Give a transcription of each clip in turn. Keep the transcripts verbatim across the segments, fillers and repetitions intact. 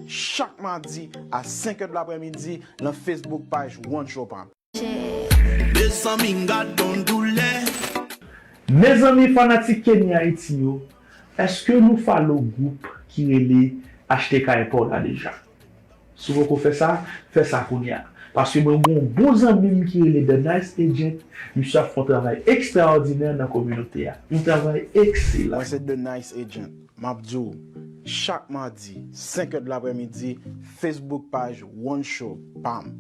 chak madi a senk è de laprèmidi nan Facebook paj One Show pa m. Mezanmi, m gad yon doulè. Mezanmi fanatik Kenny Haiti yo, èske nou follow gwoup ki rele Achte Kay Pa W la deja? Si w poko fè sa, fè sa kounye a. Paske mwen gen yon bon zanmi m ki rele The Nice Agent, misye ap fè yon travay ekstraòdinè nan kominote a. Yon travay ekselan. Mwen se The Nice Agent. M ap di w, chak madi, senk è de laprèmidi, Facebook paj One Show pa m,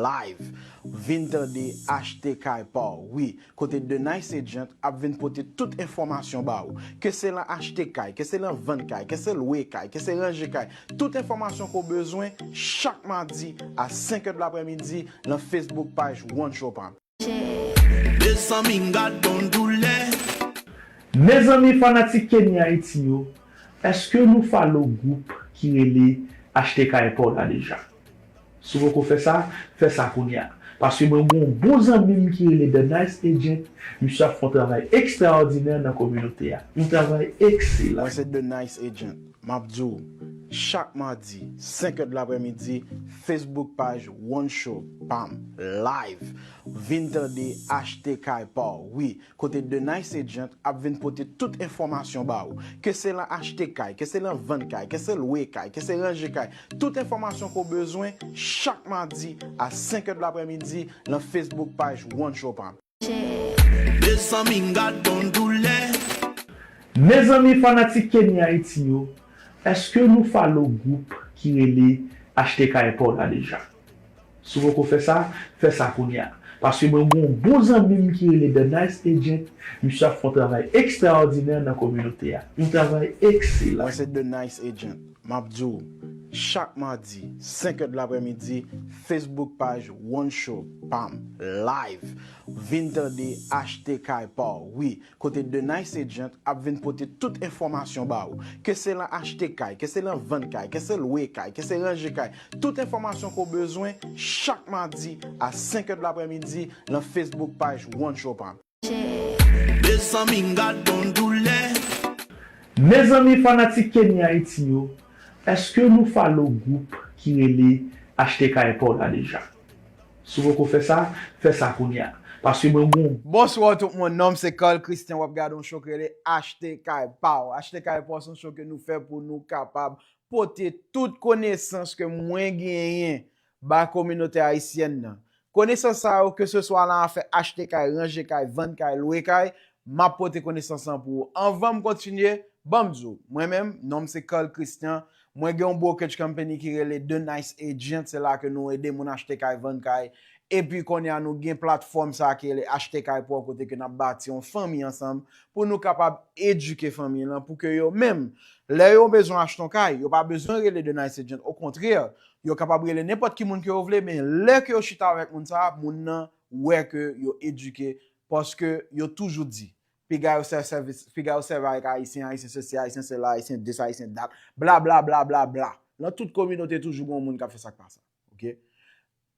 live. Vin tande Achte Kay Pa W, wi, kote The Nice Agent ap vin pote tout enfòmasyon ba ou. Ke se lan achte kay, ke se lan vann kay, ke se lwe kay, ke se ranje kay, tout enfòmasyon ke w bezwen chak madi a senk è de laprèmidi nan Facebook paj One Show pa m. Mezanmi, m gad yon doulè. Mezanmi fanatik Kenny Haiti yo, èske nou follow gwoup ki rele Achte Kay Pa W la deja? Si w poko fè sa, fè sa kounye a. Paske mwen gen yon bon zanmi m ki rele The Nice Agent, misye ap fè yon travay ekstraòdinè nan kominote a. Yon travay ekselan. Mwen se The Nice Agent. M ap di w, chak madi, senk è de laprèmidi, Facebook paj One Show pa m, live. Vin tande Achte Kay Pa W, wi, kote The Nice Agent ap vin pote tout enfòmasyon ba ou. Ke se lan achte kay, ke se lan vann kay, ke se lwe kay, ke se ranje kay, tout enfòmasyon ke w bezwen chak madi a senk è de laprèmidi nan Facebook paj One Show pa m. Mezanmi, m gad yon doulè. Mezanmi fanatik Kenny Haiti yo, èske nou follow gwoup ki rele Achte Kay Pa W la deja? Si w poko fè sa, fè sa kounye a. Paske mwen gen yon bon zanmi m ki rele The Nice Agent, misye ap fè yon travay ekstraòdinè nan kominote a. Yon travay ekselan. Mwen se The Nice Agent. M ap di w, chak madi, senk è de laprèmidi, Facebook paj One Show pa m, live. Vin tande Achte Kay Pa W, wi, kote The Nice Agent ap vin pote tout enfòmasyon ba ou. Ke se lan achte kay, ke se lan vann kay, ke se lwe kay, ke se ranje kay, tout enfòmasyon ke w bezwen chak madi a senk è de laprèmidi nan Facebook paj One Show pa m. Mezanmi, m gad yon doulè. Mezanmi fanatik Kenny Haiti yo, èske nou follow gwoup ki rele Achte Kay Pa W la deja? Si w poko fè sa, fè sa kounye a. Paske mwen gen yon Bonswa tout moun, non m se Carl Christian, w ap gade yon show ki rele Achte Kay Pa W. Achte Kay Pa W se yon show ke nou fè pou nou kapab pote tout konesans ke mwen genyen ba kominote ayisyèn nan. Konesans sa yo, ke se swa nan afè achte kay, ranje kay, vann kay, lwe kay, m ap pote konesans lan pou ou. Anvan m kontinye, ban m di w, mwen menm, non m se Carl Christian, mwen gen yon brokerage company ki rele The Nice Agent, se la ke nou ede moun achte kay, vann kay, epi kounye a nou gen platfòm sa ki rele Achte Kay Pa W kote ke n ap bati yon fanmi ansanm pou nou kapab edike fanmi lan pou ke yo menm, lè yo bezwen achte yon kay, yo pa bezwen rele The Nice Agent, okontrè, yo kapab rele nenpòt ki moun ke yo vle, men lè ke yo chita avèk moun sa a, moun nan wè ke yo edike, paske yo toujou di, piga yo sèvi, piga yo sèvi avèk Ayisyen, Ayisyen sesi, Ayisyen sela, Ayisyen dis, Ayisyen dat, bla bla bla bla bla. Nan tout kominote toujou gen yon moun k ap fè sa k pa sa. Oke?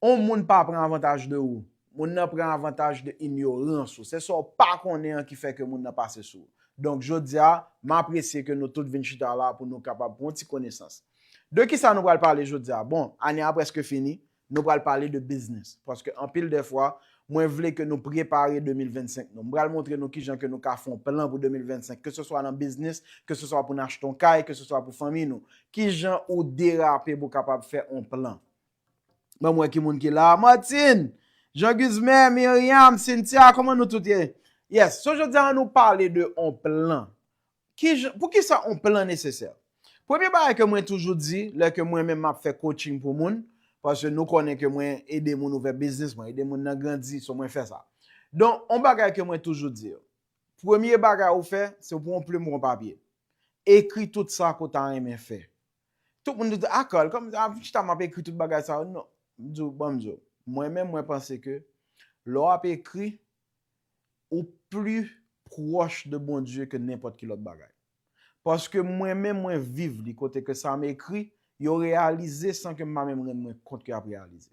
Yon moun pa pran avantaj de ou. Moun nan pran avantaj de inyorans ou. Se sa w pa konnen an ki fè ke moun nan pase sou ou. Donk, jodi a, m apresye ke nou tout vin chita la pou nou kapab pran yon ti konesans. De kisa nou pral pale jodi a? Bon, ane a prèske fini, nou pral pale de biznis. Paske anpil de fwa, mwen vle ke nou prepare de mil vennsenk nou. M pral montre nou kijan ke nou ka fè yon plan pou de mil vennsenk, ke se swa nan biznis, ke se swa pou n achte yon kay, ke se swa pou fanmi nou. Kijan ou derape pou w kapab fè yon plan? Ban m wè ki moun ki la. Martine, Jean Guzman, Myriam, Cynthia, kòman nou tout ye? Yes, so jodi a nou pale de yon plan. Kijan, poukisa yon plan nesesè? Premye bagay ke mwen toujou di, lè ke mwen menm m ap fè coaching pou moun, paske nou konnen ke mwen ede moun ouvè biznis, mwen ede moun nan grandi, so mwen fè sa. Donk, yon bagay ke mwen toujou di yo, premye bagay ou fè, se w pran yon plim, pran yon papye. Ekri tout sa ke w ta renmen fè. Tout moun di, a Carl, kòm a chita m ap ekri tout bagay sa yo. Non, m di w, ban m di w. Mwen menm, mwen panse ke lè w ap ekri, ou pli pwòch de Bondye ke nenpòt ki lòt bagay. Paske mwen menm, mwen viv li kote ke sa m ekri, yo reyalize san ke m pa menm rann mwen kont ke y ap reyalize.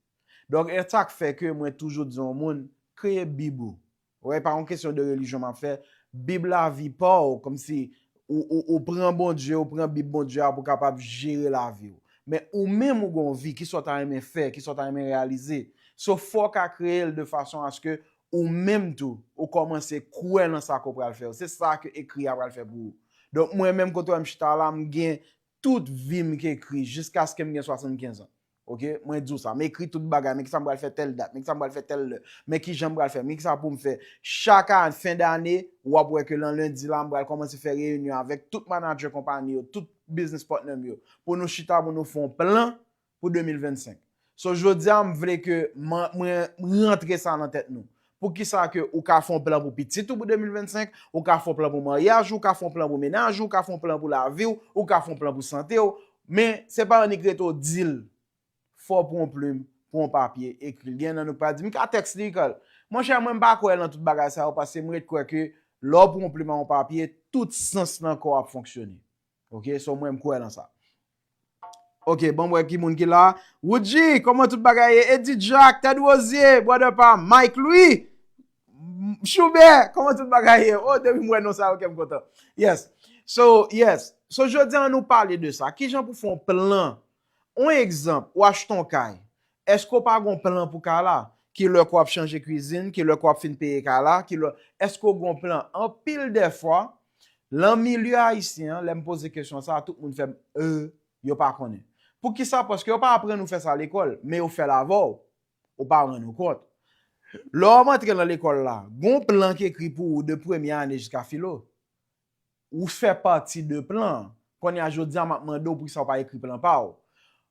Donk, e sa k fè ke mwen toujou di yon moun, kreye Bib ou. Ou wè, pa yon kesyon de relijyon m ap fè. Bib lavi pa w, kòmsi ou, ou, ou pran Bondye, ou pran Bib Bondye a pou w kapab jere lavi w. Men ou menm ou gen yon vi, kisa w ta renmen fè, kisa w ta renmen reyalize. So fò w ka kreye l de fason aske ou menm tou, ou kòmanse kwè nan sa ke w pral fè yo. Se sa ke ekri a pral fè pou ou. Donk mwen menm kote w wè m chita la, m gen tout vi m k ekri jiskaske m gen swasannkenz an. Ok, mwen di w sa, m ekri tout bagay, men kisa m pral fè tèl dat, men kisa m pral fè tèl lè, men kijan m pral fè, men kisa pou m fè. Chak ane, fen dane, w ap wè ke nan lendi la, m pral kòmanse fè reyinyon avèk tout manadjè konpayi yo, tout business partner m yo, pou nou chita, pou nou fè yon plan pou de mil vennsenk. So, jodi a, m vle ke mwen rantre sa nan tèt nou. Poukisa ke ou ka fè yon plan pou pitit ou pou de mil vennsenk, ou ka fè yon plan pou maryaj ou, ou ka fè yon plan pou mennaj ou, ou ka fè yon plan pou lavi w, ou ka fè yon plan pou sante w, men se pa annik rete w di l. Fò w pran yon plim, pran yon papye, ekri l. Gen nan nou k pral di, m ka tèks li, Carl. Monchè, mwen m pa kwè nan tout bagay sa yo, paske m ret kwè ke lè w pran yon plim ak yon papye, tout sans nan kò w ap fonksyone. Ok, so mwen m kwè nan sa. Ok, ban m wè ki moun ki la. Woodji, kòman tout bagay ye? Eddy Jack, Ted Rosier, brother pa m, Mike Louis, Choubert, kòman tout bagay ye? Oh, depi m wè non sa yo, kè m kontan. Yes. So, yes. So, jodi a, nou pale de sa. Kijan pou fè yon plan? On egzanp, ou achte yon kay. Èske w pa gen yon plan pou kay la? Ki lè ke w ap chanje kwizin? Ki lè ke w ap fin peye kay la? Ki lè, èske w gen yon plan? Anpil dè fwa, lan milye ayisyen an, lè m poze kesyon sa a, tout moun fè m, euh, yo pa konnen. Poukisa? Paske yo pa aprann ou fè sa lekòl, men yo fè l avè w. Ou pa rann ou kont. Lè w ap antre nan lekòl la, gen yon plan ki ekri pou ou de premye ane jiska filo. Ou fè pati de plan an. Kounye a, jodi a, m ap mande w poukisa w pa ekri plan pa w.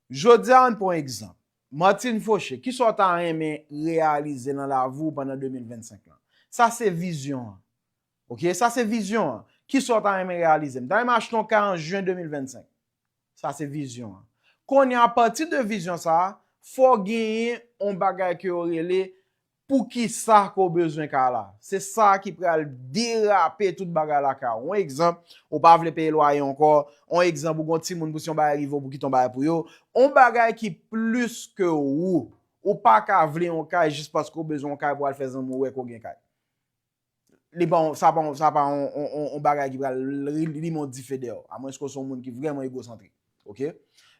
Jodi a, ann pran yon egzanp. Martine Fauché, kisa w ta renmen reyalize nan lavi w pandan de mil vennsenk lan? Sa se vizyon an. Ok? Sa se vizyon an. Kisa w ta renmen reyalize? M ta renmen achte yon kay an jen de mil vennsenk. Sa se vizyon an. Kounye a, apati de vizyon sa a, fò w genyen yon bagay ke yo rele poukisa ke w bezwen kay la. Se sa ki pral derape tout bagay lakay ou. Yon egzanp, ou pa vle peye lwaye ankò. Yon egzanp, ou gen yon timoun pou si yon bagay rive w pou kite yon bagay pou yo. Yon bagay ki plis ke ou. Ou pa ka vle yon kay jis paske w bezwen yon kay pou al fè zanmi w wè ke w gen kay. Li pa yon, sa pa yon, sa pa yon, yon, yon, yon bagay ki pral li, limen yon dife dèyè w, amwenske w se yon moun ki vrèman egosantrik. Ok?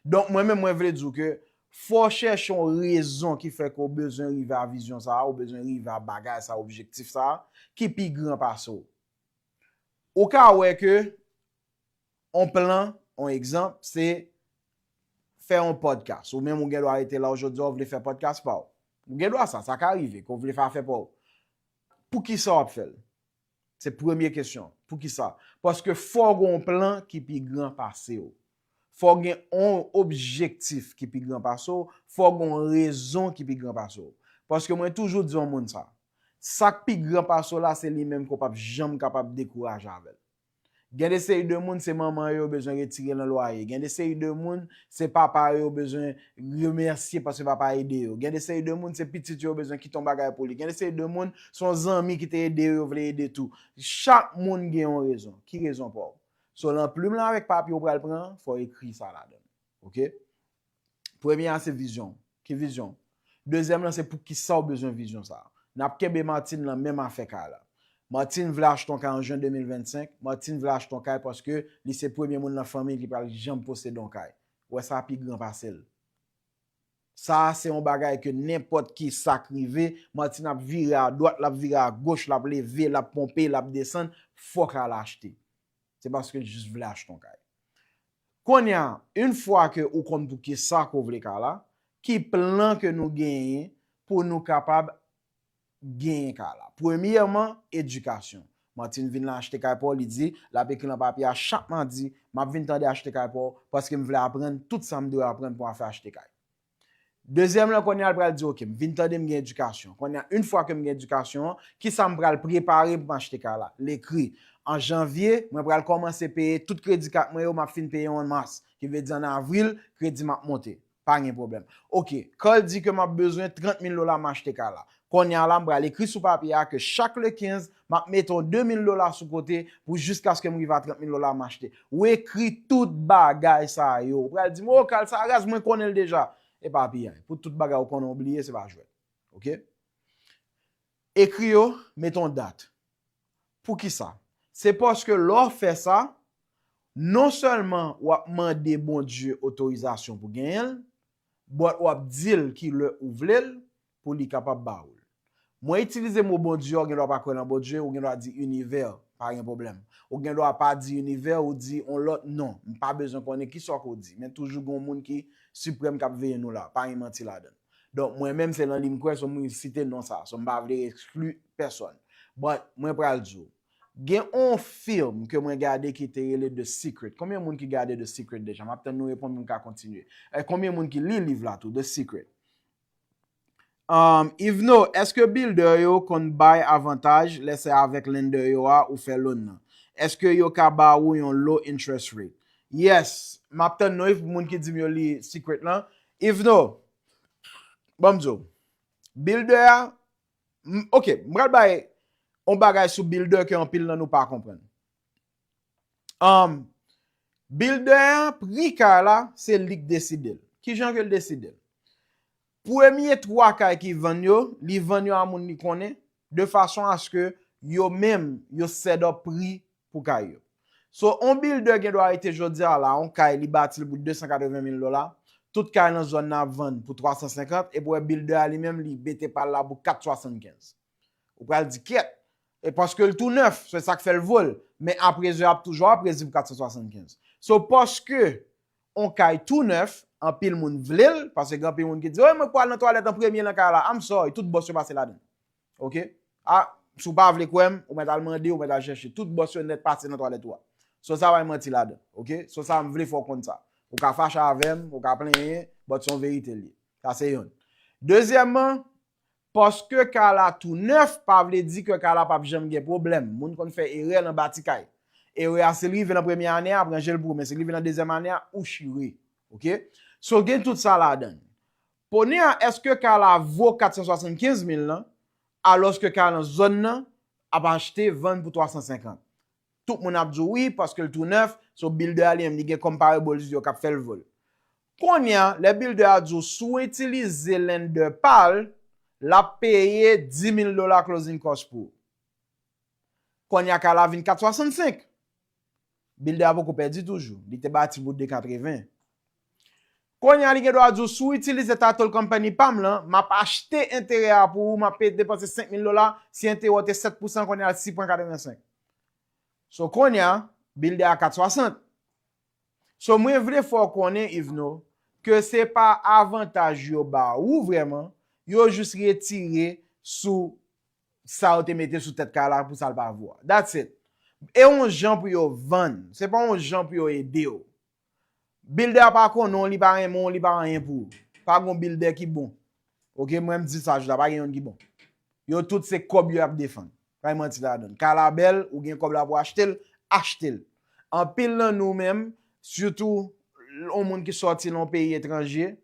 Donk, mwen menm, mwen vle di w ke fò w chèche yon rezon ki fè ke w bezwen rive a vizyon sa a, ou bezwen rive a bagay sa a, objektif sa a, ki pi gran pase w. Ou ka wè ke yon plan, yon egzanp, se fè yon podcast. Ou menm, ou gen dwa rete la w jodi a, ou vle fè podcast pa w. Ou gen dwa sa, sa ka rive, ke w vle fè afè pa w. Poukisa w ap fè l? Se premye kesyon. Poukisa? Paske fò w gen yon plan ki pi gran pase w. Fò w gen yon objektif ki pi gran pase w. Fò w gen yon rezon ki pi gran pase w. Paske mwen toujou di yon moun sa. Sa k pi gran pase w la, se li menm ke w p ap janm kapab dekouraje avè l. Gen de seri de moun, se manman yo yo bezwen retire nan lwaye. Gen de seri de moun, se papa yo yo bezwen remèsye paske papa ede yo. Gen de seri de moun, se pitit yo yo bezwen kite yon bagay pou li. Gen de seri de moun, se yon zanmi ki te ede yo, yo vle ede tou. Chak moun gen yon rezon. Ki rezon pa w? So, lan plim lan avèk papye w pral pran, fò w ekri sa ladan l. Ok? Premye a se vizyon. Ki vizyon? Dezyèm lan se poukisa w bezwen vizyon sa a. N ap kenbe Martine lan menm afè kay la. Martine vle achte yon kay an jen de mil vennsenk. Martine vle achte yon kay paske li se premye moun nan fanmi l ki pral janm posede yon kay. Ou wè sa pi gran pase l. Sa a se yon bagay ke nenpòt ki sa k rive, Martine ap vire adwat, l ap vire agoch, l ap leve, l ap ponpe, l ap desann, fòk al achte. Se paske l jis vle achte yon kay. Kounye a, yon fwa ke ou konn poukisa ke w vle kay la, ki plan ke nou genyen pou nou kapab genyen kay la? Premyèman, edikasyon. Martine vin la achte kay pa w, li di, l ap ekri nan papye a chak madi, m ap vin tande achte kay pa w, paske m vle aprann tout sa m dwe aprann pou afè achte kay. Dezyèm lan, kounye a, l pral di, oke, m vin tande m gen edikasyon. Kounye a, yon fwa ke m gen edikasyon an, kisa m pral prepare pou m achte kay la? L ekri, an janvye, mwen pral kòmanse peye tout kredi kat mwen yo, m ap fin peye yo an mas. Ki vle di an avril, kredi m ap monte. Pa gen pwoblèm. Oke, Carl di ke m ap bezwen trant mil dola m achte kay la. Kounye a la, m pral ekri sou papye a ke chak le kenz, m ap mete yon de mil dola sou kote pou jiskaske m rive a trant mil dola m achte. Ou ekri tout bagay sa yo. Ou pral di m, o, Carl, sa raz, mwen konnen l deja. E pa piyay. Pou tout bagay ou konnen ou bliye, se pa jwèt. Ok? Ekri yo, mete yon dat. Poukisa? Se paske lè w fè sa, Non sèlman w ap mande Bondye otorizasyon pou genyen l, but w ap di l ki lè ou vle l pou li kapab ba ou l. Mwen itilize mo Bondye, ou gen dwa pa kwè nan Bondye, ou gen dwa di inivè, pa gen pwoblèm. Ou gen dwa pa di inivè, ou di yon lòt non. M pa bezwen konnen kisa ke w di, men toujou gen yon moun ki siprèm k ap veye nou la, pa gen manti ladan l. Donk, mwen menm, se nan li m kwè, so mwen site non sa, so m pa vle ekskli pèsòn. But, mwen pral di w, gen yon fim ke mwen gade ki te rele The Secret. Konbyen moun ki gade The Secret deja? M ap tann nou reponn pou m ka kontinye. E konbyen moun ki li liv la tou, The Secret? Um, Yvno, èske builder yo konn bay avantaj lè se avèk lender yo a ou fè loan nan? Èske yo ka ba ou yon low interest rate? Yes, m ap tann non pou moun ki di m yo li Secret lan. Yvno, ban m di w, builder a, m- ok, m pral bay yon bagay sou builder ke anpil nan nou pa konprann. Um, builder an, pri kay la, se li k deside l. Kijan ke l deside l? Premye twa kay ki vann yo, li vann yo a moun li konnen, de fason aske yo menm, yo set up pri pou kay yo. So, on builder gen dwa rete jodi a la, on kay li bati l pou de san katreven mil dola, tout kay nan zòn nan ap vann pou twa san senkant, epi w wè builder a li menm, li mete pa l la pou kat swasannkenz. Ou pral di, kyèt, e paske l tou nèf, se sa k fè l vo l. Men apre zè ap toujou ap rezi pou kat san swasannkenz. So, paske on kay tou nèf, anpil moun vle l, paske gen anpil moun ki di, "Wi, mwen pral nan twalèt an premye nan kay la." I'm sorry, tout bòs yo pase ladan l. Ok? A, si w pa vle kwè m, ou mèt al mande, ou mèt al chèche. Tout bòs yo nèt pase nan twalèt ou a. So, sa pa manti ladan. Ok? So, sa m vle fè w konn sa. Ou ka fache avè m, ou ka plenyen, but se yon verite l ye. Sa se youn. Dezyèmman, paske kay la tou nèf, pa vle di ke kay la p ap janm gen pwoblèm. Moun konn fè erè nan bati kay. Erè a, si l rive nan premye ane a, ap ranje l pou ou, men si l rive nan dezyèm ane a, ou chire. Ok? So, gen tout sa ladan l. Kounye a, èske kay la vo kat san swasannkenz mil lan, alòske kay nan zòn nan ap achte, vann pou twa san senkant? Tout moun ap di w wi, paske l tou nèf, so builder a li menm, li gen comparables yo k ap fè l vo l. Kounye a, lè builder a di w, si w itilize lender pa l, l ap peye dis mil dola closing cost pou ou. Kounye a, kay la vin kat swasannsenk. Builder a poko pèdi toujou. Li te bati pou de katreven. Kounye a, li gen dwa di w, si w itilize title company pa m lan, m ap achte enterè a pou ou, m ap peye depanse senk mil dola, si enterè w te sèt pousan, kounye a l sis pwen katrevensenk. So, kounye a, builder a kat swasant. So, mwen vle fè w konnen, Yvno, ke se pa avantaj yo ba ou vrèman, yo jis retire sou sa yo te mete sou tèt kay la pou sa l pa vo a. That's it. E yon jan pou yo vann, se pa yon jan pou yo ede w. Builder a pa konnen w, li pa renmen w, li pa anyen pou ou. Pa gon builder ki bon. Ok, mwen m di sa jodi a, pa gen youn ki bon. Yo tout se kòb yo ap defann. Pa gen manti ladan l. Kay la bèl, ou gen kòb la pou achte l, achte l. Anpil nan nou menm, sitou yon moun ki sòti nan yon peyi etranje,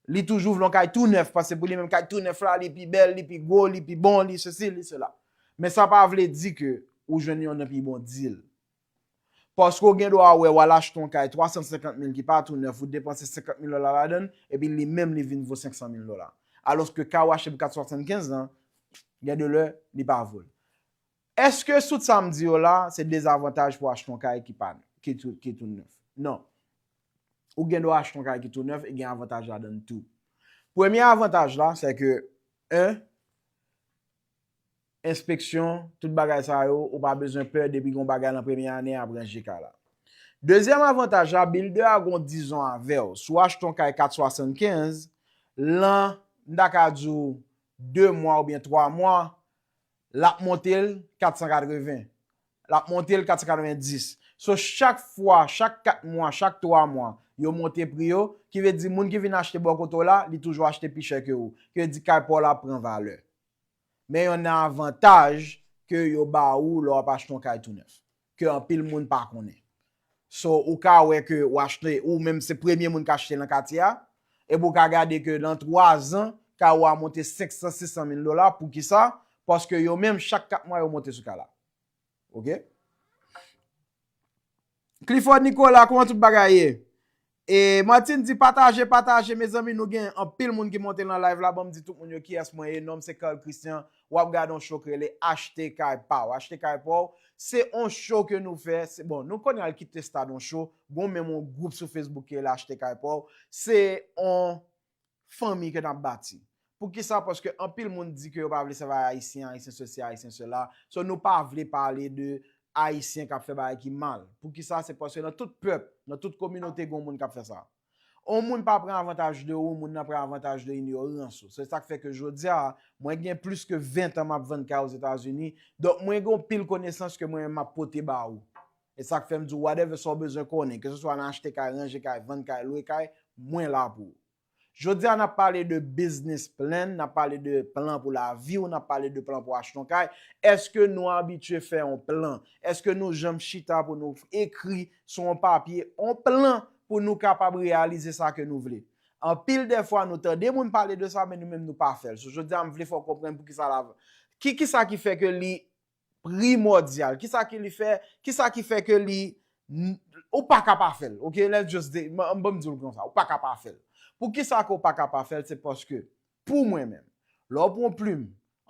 li toujou vle yon kay tou nèf, paske pou li menm kay tou nèf la, li pi bèl, li pi gwo, li pi bon, li sesi, li sela. Men sa pa vle di ke ou jwenn youn nan pi bon deal. Paske w gen dwa wè w al achte yon kay twa san senkant mil ki pa tou nèf, ou depanse senkant mil dola ladan l, epi li menm li vin vo senk san mil dola. Alòske kay w achte pou kat swasannkenz lan, gen de lè, li pa vo l. Èske tout sa m di yo la, se dezavantaj pou achte yon kay ki pa, ki tou, ki tou nèf? Non. Ou gen dwa achte yon kay ki tou nèf e gen avantaj ladan l tou. Premye avantaj la, se ke, en, enspeksyon, tout bagay sa yo, ou pa bezwen pè depi gen yon bagay nan premye ane a ap ranje kay la. Dezyèm avantaj la, builder a gon dizon avè w. Si w achte yon kay kat swasannkenz, lan, m ta ka di w de mwa oubyen twa mwa, l ap monte l kat san katreven. L ap monte l kat san katrevenndis. So, chak fwa, chak kat mwa, chak twa mwa, yo monte pri yo, ki vle di moun ki vin achte bò kote w la, li toujou achte pi chè ke ou. Ki vle di kay pa w la ap pran valè. Men yon nan avantaj ke yo ba ou lè w ap achte yon kay tou nèf, ke anpil moun pa konnen. So, ou ka wè ke w achte, ou menm se premye moun k achte nan katye a, epi w ka gade ke nan twa zan, kay ou a monte senk san, sis san mil dola. Poukisa? Paske yo menm, chak kat mwa, yo monte sou kay la. Ok? Clifford Nicolas, kòman tout bagay ye? E Martine di, pataje, pataje, mezanmi, nou gen anpil moun ki monte nan live la, ban m di tout moun yo kiyès mwen ye, non m se Carl Christian, w ap gade yon show ki rele Achte Kay Pa w. Achte Kay Pa w, Se on show ke nou fè. Se, bon, nou konnen al kite stad on show. Gon menm on gwoup sou Facebook ki rele Achte Kay Pa W. Se on fanmi ke n ap bati. Poukisa? Paske anpil moun di ke yo pa vle sèvi Ayisyen, Ayisyen sesi, Ayisyen sela. So, nou pa vle pale de Ayisyen k ap fè bagay ki mal. Poukisa? Se paske nan tout pèp, nan tout kominote, gen yon moun k ap fè sa. On moun pa pran avantaj de ou, moun nan pran avantaj de inyorans ou. Se sa k fè ke jodi a, mwen gen plis ke ven tan m ap vann kay Ozetazini. Donk, mwen gen yon pil konesans ke mwen menm m ap pote ba ou. E sa k fè m di w, whatever sa w bezwen konnen, ke se swa nan achte kay, ranje kay, vann kay, lwe kay, mwen la pou ou. Jodi a, n ap pale de business plan, n ap pale de plan pou lavi w, n ap pale de plan pou achte yon kay. Èske nou abitye fè yon plan? Èske nou janm chita pou nou ekri sou yon papye yon plan pou nou kapab reyalize sa ke nou vle? Anpil dè fwa, nou tande moun pale de sa, men nou menm nou pa fè l. So, jodi a, m vle fè w konprann poukisa la. Ki, kisa ki fè ke li primòdyal? Kisa ki li fè, kisa ki fè ke li, ou pa ka pa fè l, ok? Let's just say, m, m, ban m di w l konsa, ou pa ka pa fè l. Poukisa ke w pa ka pa fè l? Se paske, pou mwen menm, lè w pran yon plim,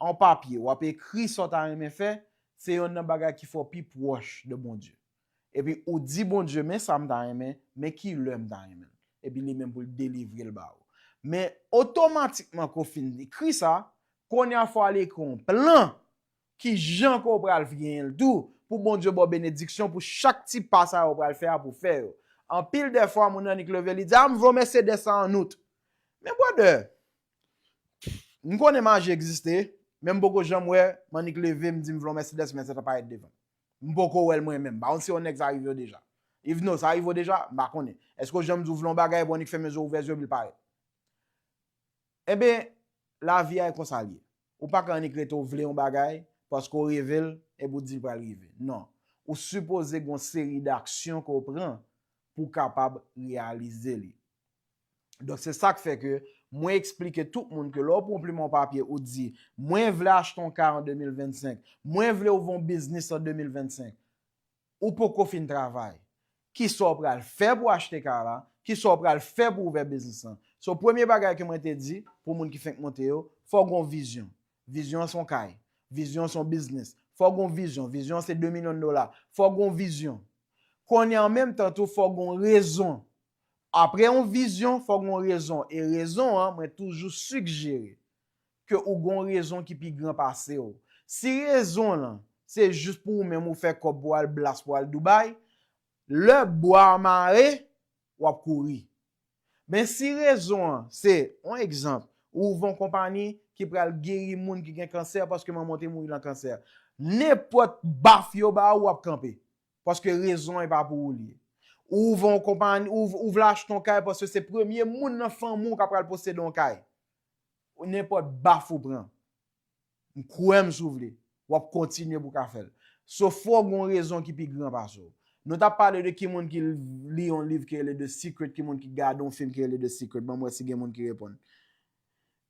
yon papye, w ap ekri sa w ta renmen fè, se yonn nan bagay ki fè w pi pwòch de Bondye. Epi ou di Bondye, men sa m ta renmen, men ki lè m ta renmen l. Epi li menm pou l delivre l ba ou. Men otomatikman ke w fin ekri sa, kounye a fò w al ekri yon plan ki jan ke w pral genyen l tou, pou Bondye ba w benediksyon pou chak ti pa sa yo w pral fè a pou w fè yo. Anpil dè fwa, moun annik leve, li di, a, m vle yon Mercedes sa an out. Men brother, m konnen maji egziste, men m poko janm wè m annik leve, m di m vle yon Mercedes, men sa ta parèt devan. M poko wè l mwen menm. M pa konn si yon nèg sa rive w deja. Yvno, sa rive w deja? M pa konnen. Èske w janm di w vle yon bagay, epi w annik fèmen je w, ouvè je w, epi l parèt? Enben, lavi a e konsa l ye. Ou pa ka annik rete w vle yon bagay, paske w reve l, epi w di l pral rive. Non. Ou sipoze gen yon seri d aksyon ke w pran pou w kapab reyalize li. Donk, se sa k fè ke mwen eksplike tout moun ke lè w pran yon plim, yon papye, ou di, mwen vle achte yon kay an de mil vennsenk, mwen vle ouvè yon biznis an de mil vennsenk, ou poko fin travay. Kisa w pral fè pou achte kay la? Kisa w pral fè pou ouvè biznis lan? So, premye bagay ke mwen te di, pou moun ki fenk monte yo, fò w gen yon vizyon. Vizyon an se yon kay. Vizyon an se yon biznis. Fò w gen yon vizyon. Vizyon an se de milyon dola. Fò w gen yon vizyon. Kounye a, an menm tan tou, fò w gen yon rezon. Apre yon vizyon, fò w gen yon rezon. E rezon an, mwen toujou sigjere ke ou gen yon rezon ki pi gran pase w. Si rezon lan, se jis pou ou menm ou fè kòb pou w al blas, pou w al Dubai, lè bwa a mare, w ap kouri. Men si rezon an, se, yon egzanp, ou ouvè yon konpayi ki pral geri moun ki gen kansè paske manman w te mouri nan kansè. Nenpòt baf yo ba ou, w ap kanpe. Paske rezon an e pa pou ou li ye. Ou ouvè yon konpayi, ou, ou vle achte yon kay paske se premye moun nan fanmi w k ap pral posede yon kay. Ou nenpòt baf ou pran. M kwè m si w vle. W ap kontinye pou w ka fè l. So fò w gen yon rezon ki pi gran pase w. Nou t ap pale de ki moun ki li yon liv ki rele The Secret, ki moun ki gade yon fim ki rele The Secret. Ban m wè si gen moun ki reponn.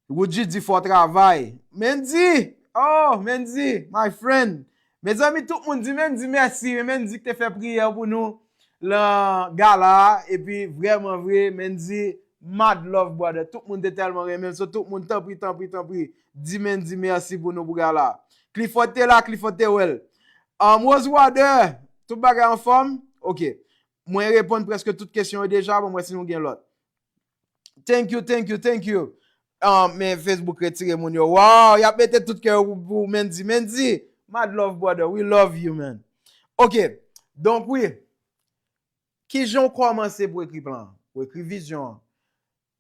Woodji di fò travay. Mendy! Oh, Mendy, my friend. Mezanmi, tout moun di Mendy mèsi. Men Mendy ki te fè priyè pou nou lan gala a. Epi, vrèman vre, Mendy, mad love, brother. Tout moun te tèlman renmen l. So, tout moun, tanpri, tanpri, tanpri, di Mendy mèsi pou nou pou gala a. Clifford te la, Clifford te wè l. Um, Rose Water, tout bagay anfòm? Ok. Mwen reponn prèske tout kesyon yo deja, ban m wè si nou gen lòt. Thank you, thank you, thank you. Ah, men Facebook retire moun yo. Wow, y ap mete tout kè yo pou, pou Mendy. Mendy, mad love, brother. We love you, man. Ok. Donk, wi. Kijan w kòmanse pou ekri plan an? Pou ekri vizyon an.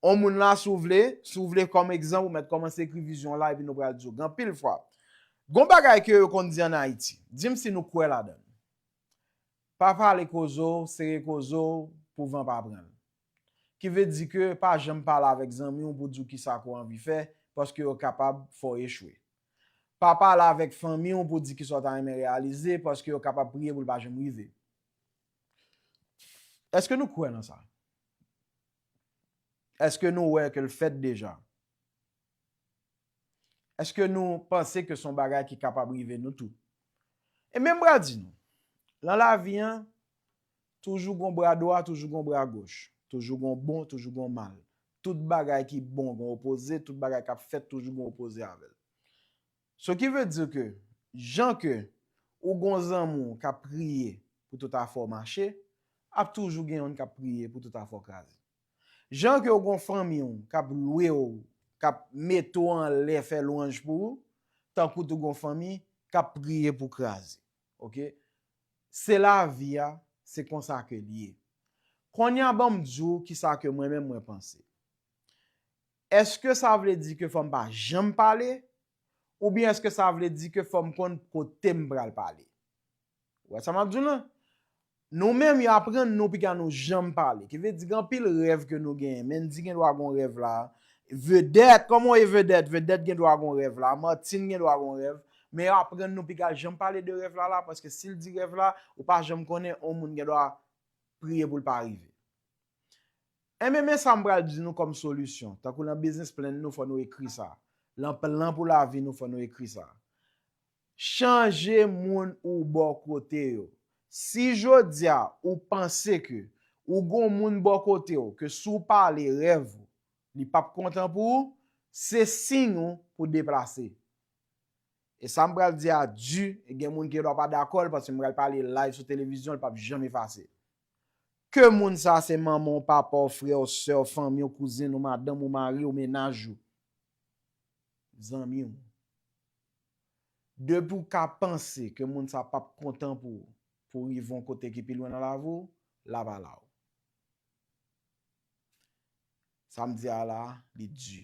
On moun la, si w vle, si w vle kòm egzanp, ou mèt kòmanse ekri vizyon la, epi nou pral di w. Gen anpil fwa. Gon bagay ke yo konn di ann Ayiti. Di m si nou kwè ladan l. Pa pale koze w, sere koze w, pou van pa pran l. Ki vle di ke pa janm pale avèk zanmi w pou di w kisa ke w anvi fè, paske yo kapab fè w echwe. Pa pale avèk fanmi w pou di kisa w ta renmen reyalize, paske yo kapab priye pou l pa janm rive. Èske nou kwè nan sa? Èske nou wè ke l fèt deja? Èske nou panse ke se yon bagay ki kapab rive nou tou? E menm m pral di nou, lan lavi an, toujou gon bra dwa, toujou gon bra goch, toujou gon bon, toujou gon mal. Tout bagay ki bon gon opoze, tout bagay k ap fèt toujou gon opoze avè l. So ki vle di ke, jan ke ou gon zanmi w k ap priye pou tout afè w mache, ap toujou gen youn k ap priye pou tout afè w kraze. Jan ke w gon fanmi w k ap lwe w, k ap mete w anlè, fè lwanj pou ou, tankou tou gon fanmi k ap priye pou kraze. Oke? Se lavi a, se konsa ke l ye. Kounye a, ban m di w kisa ke mwen menm mwen panse. Èske sa vle di ke fò m pa janm pale? Oubyen èske sa vle di ke fò m konn kote m pral pale? Ou wè sa m ap di w lan? Nou menm, yo aprann nou piga nou janm pale. Ki vle di, gen anpil rèv ke nou genyen. Mendy gen dwa gon rèv la. Vedèt, kòman w ye Vedèt? Vedèt gen dwa gon rèv la. Martine gen dwa gon rèv. Men yo aprann nou piga janm pale de rèv la la, paske si l di rèv la, ou pa janm konnen, yon moun gen dwa priye pou l pa rive. Enben, men sa m pral di nou kòm solisyon. Tankou lan business plan nou, fò nou ekri sa. Lan plan pou lavi nou, fò nou ekri sa. Chanje moun ou bò kote yo. Si jodi a ou panse ke ou gon moun bò kote w, ke si w pale rèv ou, li p ap kontan pou ou, se siy ou pou deplase. E sa m pral di a di, e gen moun ki gen dwa pa dakò l, paske m pral pale live sou televizyon, l p ap janm efase. Ke moun sa se manman w, papa w, frè w, sè w, fanmi w, kouzin w, madanm w, mari w, mennaj ou, zanmi w. Depi w ka panse ke moun sa p ap kontan pou ou, pou w rive yon kote ki pi lwen nan lavi w, la pa la w. Sa m di a la, li di.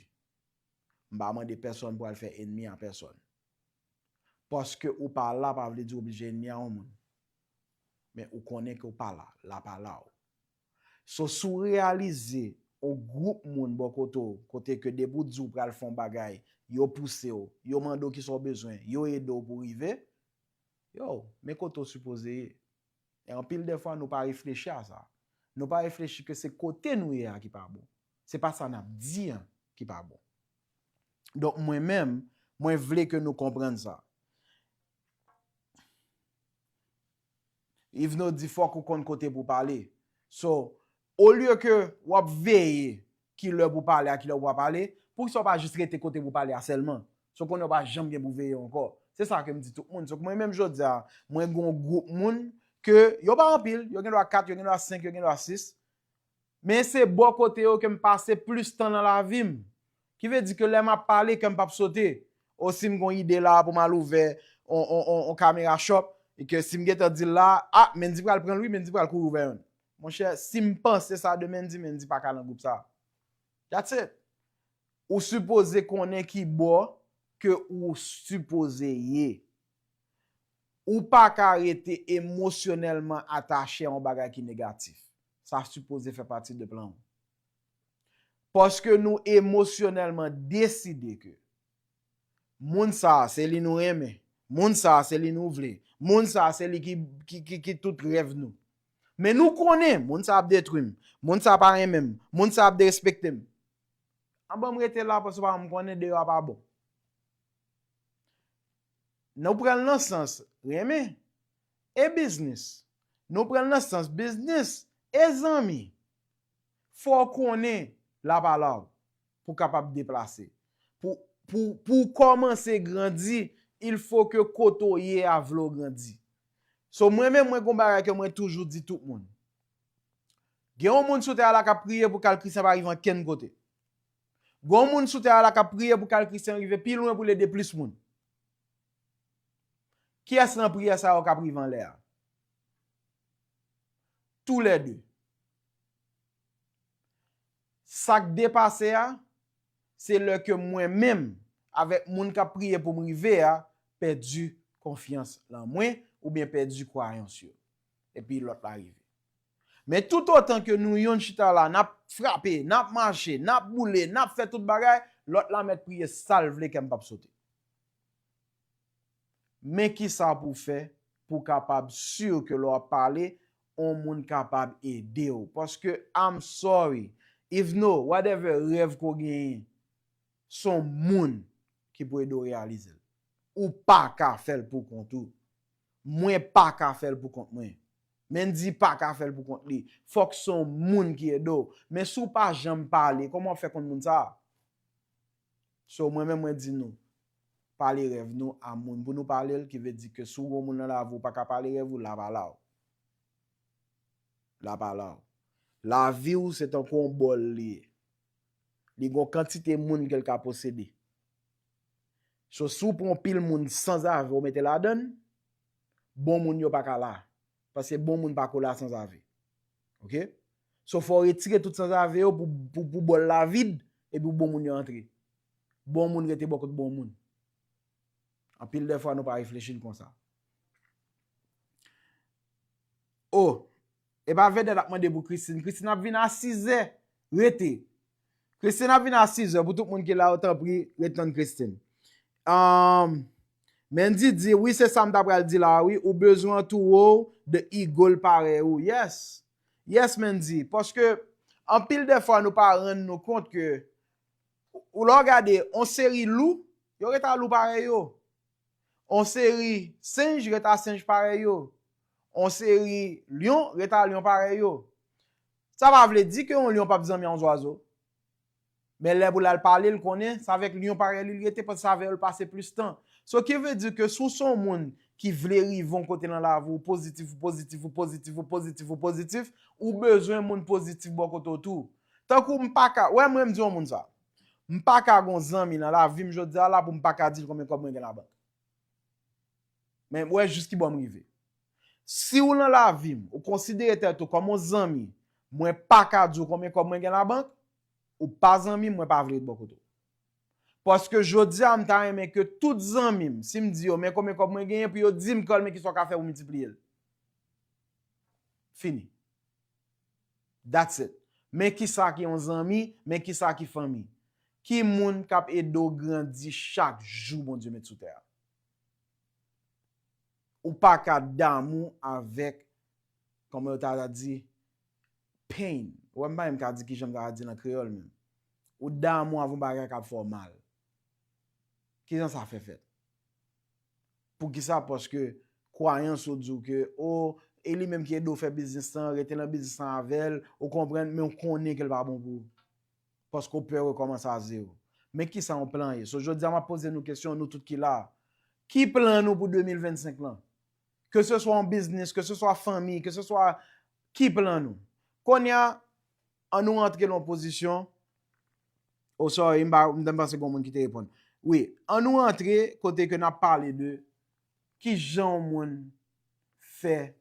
M pa mande pèsonn pou al fè enmi a pèsonn. Paske ou pa la, pa vle di w oblije enmi a yon moun. Men ou konnen ke w pa la, la pa la w. So, si w reyalize yon gwoup moun bò kote w, kote ke depi w di w pral fè yon bagay, yo pouse w, yo mande w kisa w bezwen, yo ede w pou w rive, yo, men kote w sipoze ye. E anpil de fwa, nou pa reflechi a sa. Nou pa reflechi ke se kote nou ye a ki pa bon. Se pa sa n ap di an ki pa bon. Donk, mwen menm, mwen vle ke nou konprann sa. Yvno di fòk ou konn kote pou pale. So, olye ke w ap veye ki lè pou pale a, ki lè pou pa pale, poukisa w pa jis rete kote pou pale a sèlman? So, kounye a w pa janm gen pou veye ankò. Se sa ke m di tout moun. So, mwen menm jodi a, mwen gen yon gwoup moun ke yo pa anpil, yo gen dwa kat, yo gen dwa senk, yo gen dwa sis. Men se bò kote yo ke m pase plis tan nan lavi m. Ki vle di ke lè m ap pale, kè m p ap sote. O si m gon ide la pou m al ouvè on, on, on, on kamera shop, e ke si m gentan di l la, a, Mendy pral pran l wi, Mendy pral kouri ouvè youn. Monchè, si m panse sa de Mendy, Mendy pa ka nan gwoup sa. That's it. Ou sipoze konnen ki bò ke ou sipoze ye. Ou pa ka rete emosyonèlman atache a yon bagay ki negatif. Sa sipoze fè pati de plan ou. Paske nou emosyonèlman deside ke moun sa a, se li nou renmen. Moun sa a, se li nou vle. Moun sa a, se li ki, ki, ki, ki tout rèv nou. Men nou konnen, moun sa a ap detwi m. Moun sa a pa renmen m. Moun sa a ap derespekte m. An ban m rete la, paske pa m konnen deyò a pa bon. Nou pran l nan sans renmen e biznis. Nou pran l nan sans biznis e zanmi. Fò w konnen la pa la w pou w kapab deplase. Pou, pou, pou w kòmanse grandi, il faut que kote w ye a vle w grandi. So, mwen menm, mwen gon bagay ke mwen toujou di tout moun. Gen yon moun sou tè a la k ap priye pou Carl Christian pa rive ankenn kote. Gen yon moun sou tè a la k ap priye pou Carl Christian rive pi lwen pou l ede plis moun. Kiyès nan priyè sa yo k ap rive anlè a? Toulède. Sa k depase a, se lè ke mwen menm, avèk moun k ap priye pou m rive a, pèdi konfyans lan mwen, oubyen pèdi kwayans yo. Epi lòt la rive. Men toutotan ke nou youn chita la, n ap frape, n ap mache, n ap boule, n ap fè tout bagay, lòt la mèt priye sa l vle, kè m p ap sote. Men kisa pou w fè pou w kapab si ke lè w ap pale, yon moun kapab ede w. Paske, I'm sorry, Yvno, whatever rèv ke w genyen, se yon moun ki pou ede w reyalize l. Ou pa ka fè l pou kont ou. Mwen pa ka fè l pou kont mwen. Mendy pa ka fè l pou kont li. Fòk se yon moun ki ede w. Men si w pa janm pale, kòman w ap fè konn moun sa a? So, mwen menm, mwen di nou, pale rèv nou a moun pou nou pale l, ki vle di ke si w gen yon moun nan lavi w pa ka pale rèv ou, l ap ala w. L ap ala w. Lavi w se tankou yon bòl li ye. Li gen yon kantite moun ke l ka posede. So, si w pran yon pil moun sanzave w mete ladan l, bon moun yo pa ka la. Paske bon moun pa ko la sanzave. Oke? So, fò w retire tout sanzave yo pou, pou, pou bòl la vid, epi pou bon moun yo antre. Bon moun rete bò kot bon moun. Anpil de fwa, nou pa reflechi l konsa. O, e pa Vedèt ap mande pou Christine. Christine ap vin a sizè. Rete. Christine ap vin a sizè. Pou tout moun ki la yo, tanpri, ret tann Christine. Um, Mendy di, wi, se sa m ta pral di la, wi. Ou bezwen antoure w de eagle parèy ou. Yes. Yes, Mendy. Paske, anpil de fwa, nou pa rann nou kont ke, ou lè w gade, on seri lou, yo ret a lou parèy yo. On seri senj ret a senj parèy yo. On seri lyon ret a lyon parèy yo. Sa pa vle di ke yon lyon p ap zanmi a yon zwazo. Men lè pou l al pale, l konnen se avèk lyon parèy li l rete, paske se avè yo l pase plis tan. So, ki vle di ke si w se yon moun ki vle rive yon kote nan lavi w, pozitif, ou pozitif, ou pozitif, ou pozitif, ou pozitif, ou bezwen moun pozitif bò kote w tou. Tankou m pa ka, wè mwen m di yon moun sa. M pa ka gon zanmi nan lavi m jodi a la pou m pa ka di l konbyen kòb mwen gen labank. Men wè jis ki bò m rive. Si w nan lavi m, ou konsidere tèt ou kòm yon zanmi, mwen pa ka di w konbyen kòb mwen gen labank, ou pa zanmi m, mwen pa vle ret bò kote w. Paske jodi a, m ta renmen ke tout zanmi m, si m di yo, men konbyen kòb mwen genyen, pou yo di m, Carl, men kisa w ka fè pou miltipliye l. Fini. That's it. Men kisa ki yon zanmi, men kisa ki fanmi. Ki moun k ap ede w grandi chak jou Bondye met sou tè a? Ou pa ka damou avèk, kòman yo ta di, pain. Ou wè, m pa menm ka di kijan m ta di l an kreyòl menm. Ou damou avèk yon bagay k ap fè w mal. Kijan sa fè fèt? Poukisa? Paske kwayans ou di w ke, o, e li menm ki ede w fè biznis lan, rete nan biznis lan avè l, ou konprann, men w konnen ke l pa bon pou ou. Paske w pè rekòmanse a zewo. Men kisa yon plan ye? So, jodi a, m ap poze nou kesyon, nou tout ki la. Ki plan nou pou de mil vennsenk lan? Ke se swa yon biznis, ke se swa fanmi, ke se swa ki plan nou? Kounye a, ann nou rantre nan yon pozisyon. Oh, sorry, m pa, m te panse gen yon moun ki te reponn. Wi, ann nou rantre kote ke n ap pale de kijan yon moun fè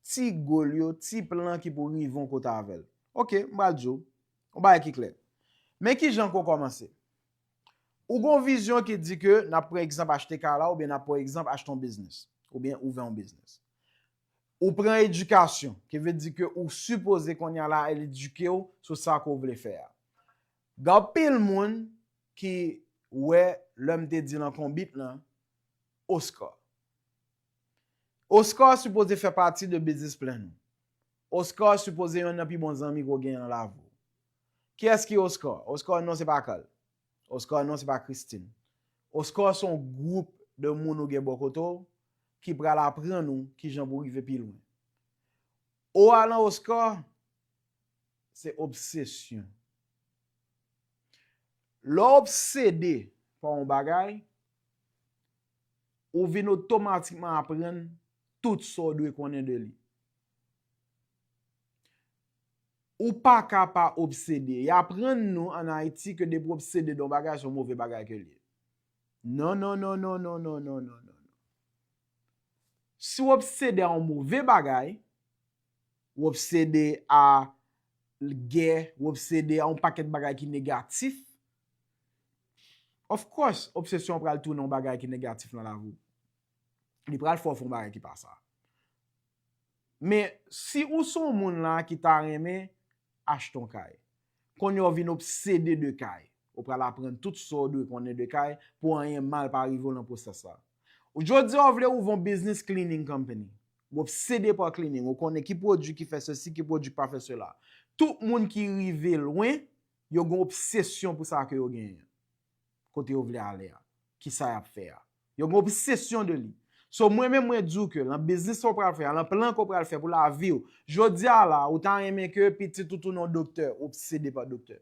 ti goal yo, ti plan ki pou rive yon kote avè l. Oke, m pral di w yon bagay ki klè. Men kijan ke w kòmanse. Ou gen yon vizyon ki di ke, n ap pran egzanp, achte kay la, oubyen n ap pran egzanp, achte yon biznis, oubyen ouvè yon biznis. Ou pran edikasyon, ki vle di ke ou sipoze kounye a la edike w sou sa ke w vle fè a. Gen anpil moun ki wè lè m te di nan konbit lan, Oscar. Oscar sipoze fè pati de business plan ou. Oscar sipoze yonn nan pi bon zanmi ke w genyen nan lavi w. Kiyès ki Oscar? Oscar non se pa Carl. Oscar non se pa Christine. Oscar se yon gwoup de moun ou gen bò kote w ki pral aprann ou kijan pou w rive pi lwen. O a lan Oscar, se obsesyon. Lè w obsede pa yon bagay, ou vin otomatikman aprann tout sa w dwe konnen de li. Ou pa ka pa obsede. Y aprann nou ann Ayiti ke depi w obsede de yon bagay, se yon move bagay ke l ye. Non, non, non, non. Si w obsede a yon move bagay, w obsede a gè, w obsede a yon pakèt bagay ki negatif, of course, obsesyon an pral tounen yon bagay ki negatif nan lavi w. Li pral fè w fè yon bagay ki pa sa. Men, si ou se yon moun la ki ta renmen achte yon kay, kounye a w vin obsede de kay, ou pral aprann tout sa w dwe konnen de kay pou anyen mal pa rive w nan pwosès la. Ou jodi a w vle ouvè yon business cleaning company. Ou obsede pa cleaning, ou konnen ki pwodui ki fè sesi, ki pwodui ki pa fè sela. Tout moun ki rive lwen, yo gen obsesyon pou sa ke yo genyen. Kote yo vle ale a, kisa y ap fè a. Yo gen obsesyon de li. So, mwen menm, mwen di w ke lan biznis sa w pral fè a, lan plan ke w pral fè pou lavi w, jodi a la, ou ta renmen ke pitit ou tounen yon doktè, obsede pa doktè.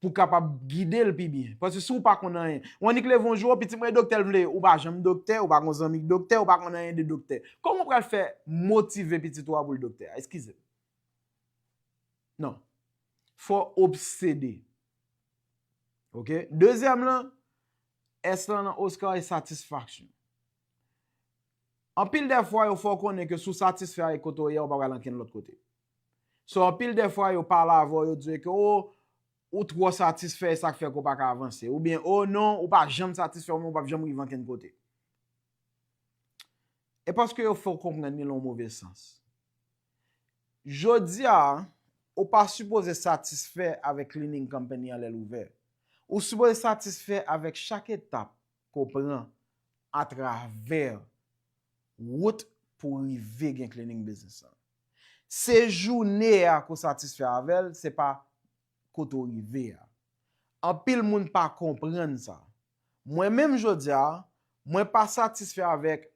pou w kapab gide l pi byen. Paske si w pa konn anyen, w annik leve yon jou, pitit mwen doktè l vle, ou pa janm doktè, ou pa gon zanmi k doktè, ou pa konn anyen de doktè. Kòman w pral fè motive pitit ou a pou l doktè a? Eskize m. Non. Fò w obsede. Oke? Dezyèm lan, S lan nan Oscar e satisfaction. Anpil dè fwa, yo fè w konnen ke si w satisfè avèk kote w ye a, ou pa pral ankenn lòt kote. So, anpil dè fwa, yo pale avè w, yo di w ke, o, ou twò satisfè, e sa k fè ke w pa ka avanse. Oubyen, o non, ou pa janm satisfè, ou menm ou p ap janm rive ankenn kote. E paske yo fè w konprann li lan yon move sans. Jodi a, ou pa sipoze satisfè avèk cleaning company an lè l ouvè. Ou sipoze satisfè avèk chak etap ke w pran atravè wout pou w rive gen cleaning business lan. Se jounen an ke w satisfè avè l, se pa kote w rive a. Anpil moun pa konprann sa. Mwen menm jodi a, mwen pa satisfè avèk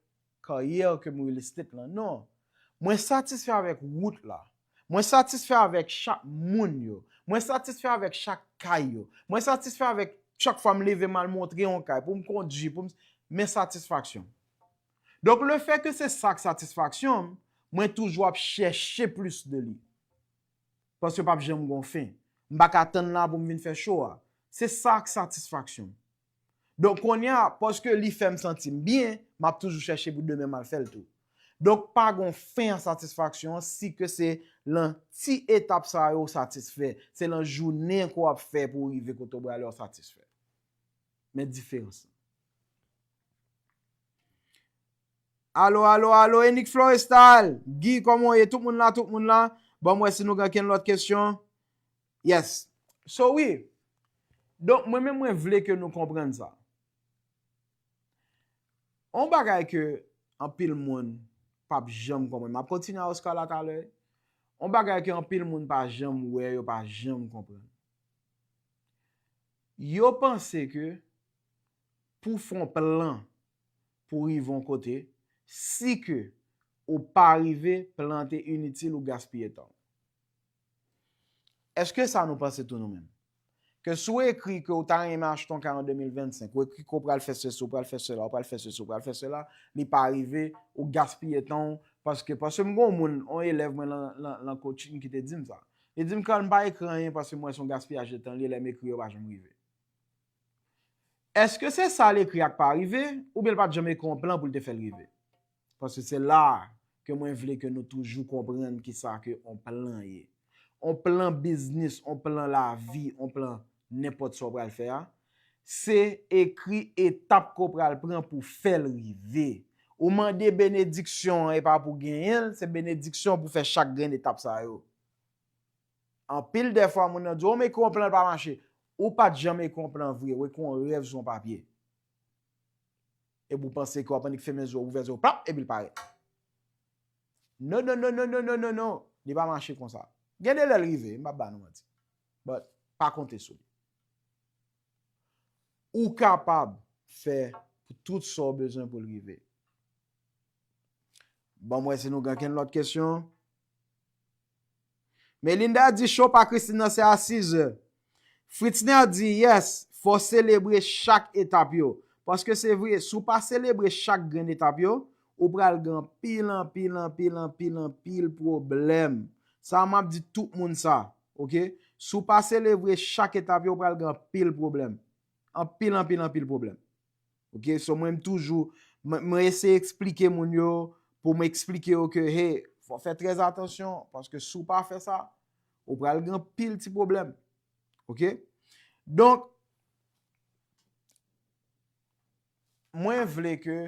karyè ke m real estate lan, non. Mwen satisfè avèk wout la. Mwen satisfè avèk chak moun yo. Mwen satisfè avèk chak kay yo. Mwen satisfè avèk chak fwa m leve m al montre yon kay, pou m kondui, pou m, men satisfaksyon. Donk, lefètke se sa k satisfaksyon m, mwen toujou ap chèche plis de li. Paske p ap janm gon fen. M pa ka tann la pou m vin fè cho a. Se sa k satisfaksyon m. Donk, kounye a, paske li fè m santi m byen, m ap toujou chèche pou demen m al fè l tou. Donk, pa gon fen a satisfaksyon an, si ke se lan ti etap sa yo w satisfè. Se lan jounen ke w ap fè pou w rive kote w prale w satisfè. Men diferans lan. Alo, alo, alo, Enik Florestal, Guy, kòman w ye? Tout moun la, tout moun la. Ban m wè si nou gen kenn lòt kesyon. Yes. So, wi. Donk, mwen menm, mwen vle ke nou konprann sa. On bagay ke anpil moun p ap janm konprann. M ap kontinye a Oscar la talè. On bagay ke anpil moun pa janm wè, yo pa janm konprann. Yo panse ke pou w fè yon plan pou w rive yon kote, si ke ou pa rive, plan an te initil, ou gaspiye tan w. Èske sa nou panse tou nou menm? Ke si w ekri ke w ta renmen achte yon kay an de mil vennsenk, ou ekri ke w pral fè sesi, w pral fè sela, w pral fè sesi, w pral fè sela, li pa rive, ou gaspiye tan w, paske, paske m gon moun, yon elèv mwen lan, lan, lan coaching ki te di m sa. Li di m, Carl, m pa ekri anyen paske m wè se yon gaspiyaj de tan li ye, lè m ekri yo pa janm rive. Èske se sa l ekri a k pa rive, oubyen l pa t janm ekri yon plan pou l te fè l rive? Paske se la a ke mwen vle ke nou toujou konprann kisa ke on plan ye. On plan biznis, on plan lavi, on plan nenpòt sa w pral fè a, se ekri etap ke w pral pran pou w fè l rive. Ou mande benediksyon an, e pa pou w genyen l, se benediksyon pou w fè chak grenn etap sa yo. Anpil dè fwa, moun nan di, o, m ekri yon plan, l pa mache. Ou pa t janm ekri yon plan vre, ou ekri yon rèv sou yon papye. Epi w panse ke w ap annik fèmen zye w, ouvè zye w, plap, epi l parèt. Non, non, non, non, non, non, non, non. Li pa mache konsa. Gen de lè l rive, m p ap ba nou manti. But, pa konte sou li. Ou kapab fè pou tout sa w bezwen pou l rive. Ban m wè si nou gen kenn lòt kesyon. Melinda di show pa Christine nan se a sizè. Fritzner di yes, fò selebre chak etap yo. Paske se vre, si w pa selebre chak grenn etap yo, ou pral gen anpil, anpil, anpil, anpil, anpil pwoblèm. Sa m ap di tout moun sa, oke? Si w pa selebre chak etap yo, ou pral gen anpil pwoblèm. Anpil, anpil, anpil pwoblèm. Oke? So, mwen, m toujou, mwen, mwen eseye eksplike moun yo, pou mwen eksplike yo ke, hey, fò fè trè atansyon, paske si w pa fè sa, ou pral gen anpil ti pwoblèm. Oke? Donk, mwen vle ke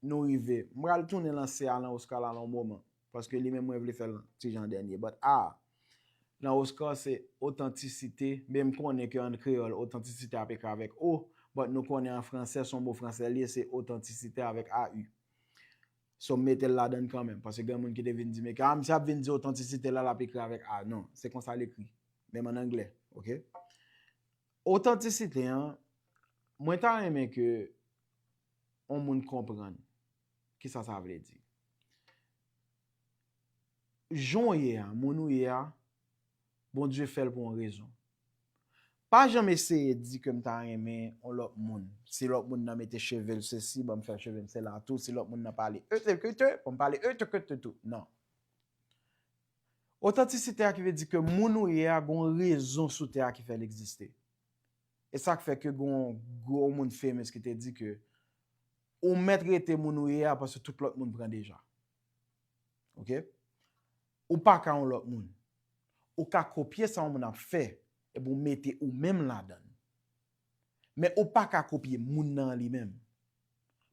nou rive. M pral tounen lanse a lan Oscar la lan yon moman. Paske li menm mwen vle fè l ti jan dènye. But, ah, lan Oscar se otantisite. Men m konnen ke an kreyòl, otantisite ap ekri avèk O. But nou konnen an fransè, se yon mo fransè li ye, se otantisite avèk A U. So, m mete l ladann kanmenm. Paske gen moun ki te vin di m ke, ah, misye ap vin di otantisite la, l ap ekri avèk A. Non, se konsa l ekri. Menm an anglè, oke? Otantisite an, mwen ta renmen ke yon moun konprann kisa sa vle di. Jan w ye a, moun ou ye a, Bondye fè l pou yon rezon. Pa janm eseye di ke m ta renmen yon lòt moun. Si lòt moun nan mete cheve l sesi, ban m fè cheve m sela tou. Si lòt moun nan pale etekete, ban m pale etekete tou. Non. Otantisite a ki vle di ke moun ou ye a gon rezon sou tè a ki fè l egziste. E sa k fè ke gon gwo moun famous ki te di ke ou mèt rete moun ou ye a paske tout lòt moun pran deja. Ok? Ou pa ka yon lòt moun. Ou ka kopye sa yon moun ap fè, epi ou mete ou menm ladan l. Men ou pa ka kopye moun nan li menm.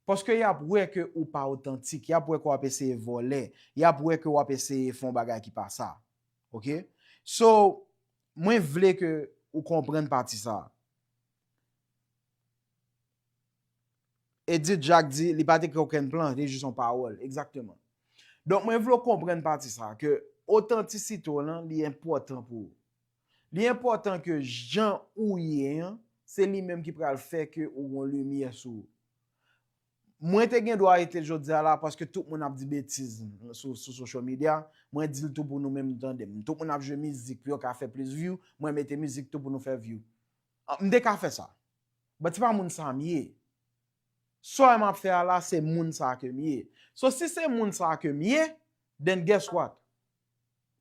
Paske y ap wè ke ou pa otantik, y ap wè ke w ap eseye vòlè, y ap wè ke w ap eseye fè yon bagay ki pa sa. Ok? So, mwen vle ke ou konprann pati sa. Edith Jack di, li pa t ekri okenn plan, li jis yon pawòl. Egzakteman. Donk, mwen vle w konprann pati sa, ke otantisite w lan, li enpòtan pou ou. Li enpòtan ke jan ou ye an, se li menm ki pral fè ke ou gon limyè sou ou. Mwen te gen dwa rete jodi a la paske tout moun ap di betiz sou, sou social media. Mwen di l tou pou nou menm nou tande m. Tout moun ap jwe mizik pou yo ka fè plis view. Mwen mete mizik tou pou nou fè view. Ah, m te ka fè sa. But se pa moun sa m ye. Sa w wè m ap fè a la, se moun sa ke m ye. So, si se moun sa ke m ye, then guess what?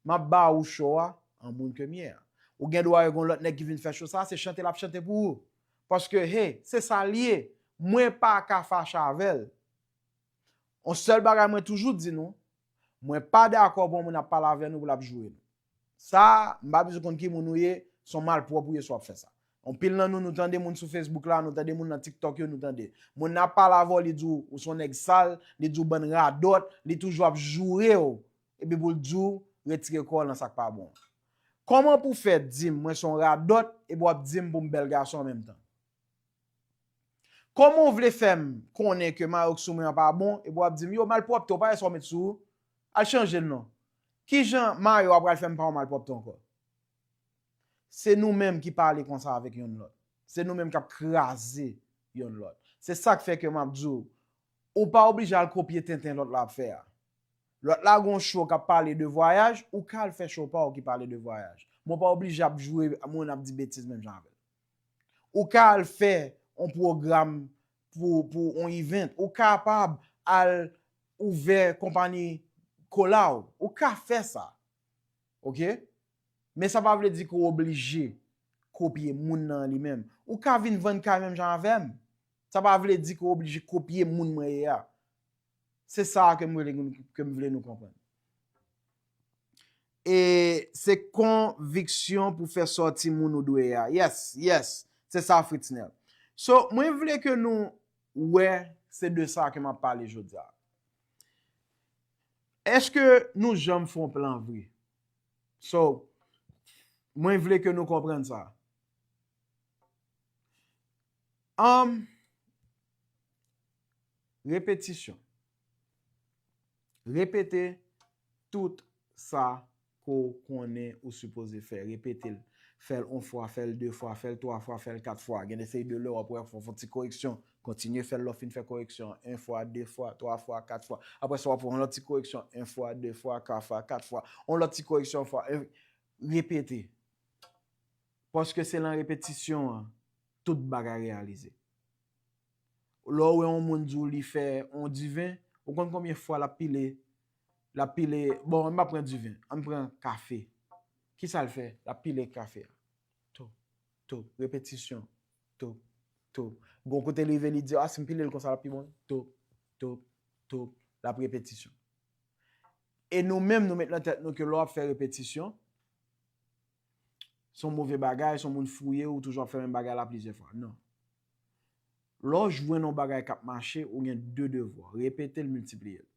M ap ba ou cho a an moun ke m ye a. Ou gen dwa wè gon lòt nèg ki vin fè cho sa, se chante l ap chante pou ou. Paske, hey, se sa l ye. Mwen pa ka fache avè l. On sèl bagay mwen toujou di nou, mwen pa dakò pou yon moun ap pale avè nou pou l ap joure nou. Sa, m pa bezwen konn ki moun ou ye, se yon malpwòp ou ye si w ap fè sa. Anpil nan nou, nou tande moun sou Facebook la, nou tande moun nan TikTok yo, nou tande. Moun nan ap pale avè w, li di w, ou se yon nèg sal, li di w bann radòt, li toujou ap joure w, epi pou l di w, retire kò w nan sa k pa bon. Kòman pou w fè di m, mwen se yon radòt, epi w ap di m pou m bèl gason an menm tan? Kòman w vle fè m konnen ke mayo k sou mwen an pa bon, epi w ap di m, yo, malpwòpte, w pa wè sa w met sou ou? Al chanje l non. Kijan mayo a pral fè m pa yon malpwòpte ankò? Se nou menm ki pale konsa avèk yonn lòt. Se nou menm k ap kraze yonn lòt. Se sa k fè ke m ap di w, ou pa oblije al kopye tenten lòt la ap fè a. Lòt la gon show k ap pale de vwayaj, ou ka al fè show pa w ki pale de vwayaj. Men w pa oblije ap joure moun ap di betiz menm jan avè l. Ou ka al fè yon pwogram pou, pou yon event. Ou kapab al ouvè konpayi kola w. Ou ka fè sa. Ok? Men sa pa vle di ke w oblije kopye moun nan li menm. Ou ka vin vann kay menm jan avè m. Sa pa vle di ke w oblije kopye moun mwen ye a. Se sa ke m vle, ke m vle nou konprann. E se konviksyon pou fè sòti moun ou dwe ye a. Yes, yes. Se sa, Fritznel. So, mwen vle ke nou wè se de sa ke m ap pale jodi a. Èske nou janm fè yon plan vre? So, mwen vle ke nou konprann sa. Um, repetisyon. Repete tout sa ke w konnen ou sipoze fè. Repete l. Fè l yon fwa, fè l de fwa, fè l twa fwa, fè l kat fwa. Gen de seri de lè w ap wè fò w fè yon ti koreksyon. Kontinye fè l lè w fin fè koreksyon an. Yon fwa, de fwa, twa fwa, kat fwa. Apre sa, w ap fè yon lòt ti koreksyon. Yon fwa, de fwa, twa fwa, kat fwa. Yon lòt ti koreksyon, yon fwa. Yon, repete. Paske se nan repetisyon an, tout bagay reyalize. Lè w wè yon moun di w li fè yon diven, ou konn konbyen fwa l ap pile, l ap pile, bon, m pa pran diven, ann pran kafe. Kisa l fè? L ap pile kafe a. Top, top, repetisyon. Top, top. Gon kote l rive, li di, a, si m pile l konsa, l ap pi bon. Top, top, top. L ap repetisyon. E nou menm, nou met nan tèt nou ke lè w ap fè repetisyon, se yon move bagay, se yon moun fouye, ou toujou ap fè menm bagay la plizyè fwa. Non. Lè w jwenn yon bagay k ap mache, ou gen de devwa, repete l, miltipliye l.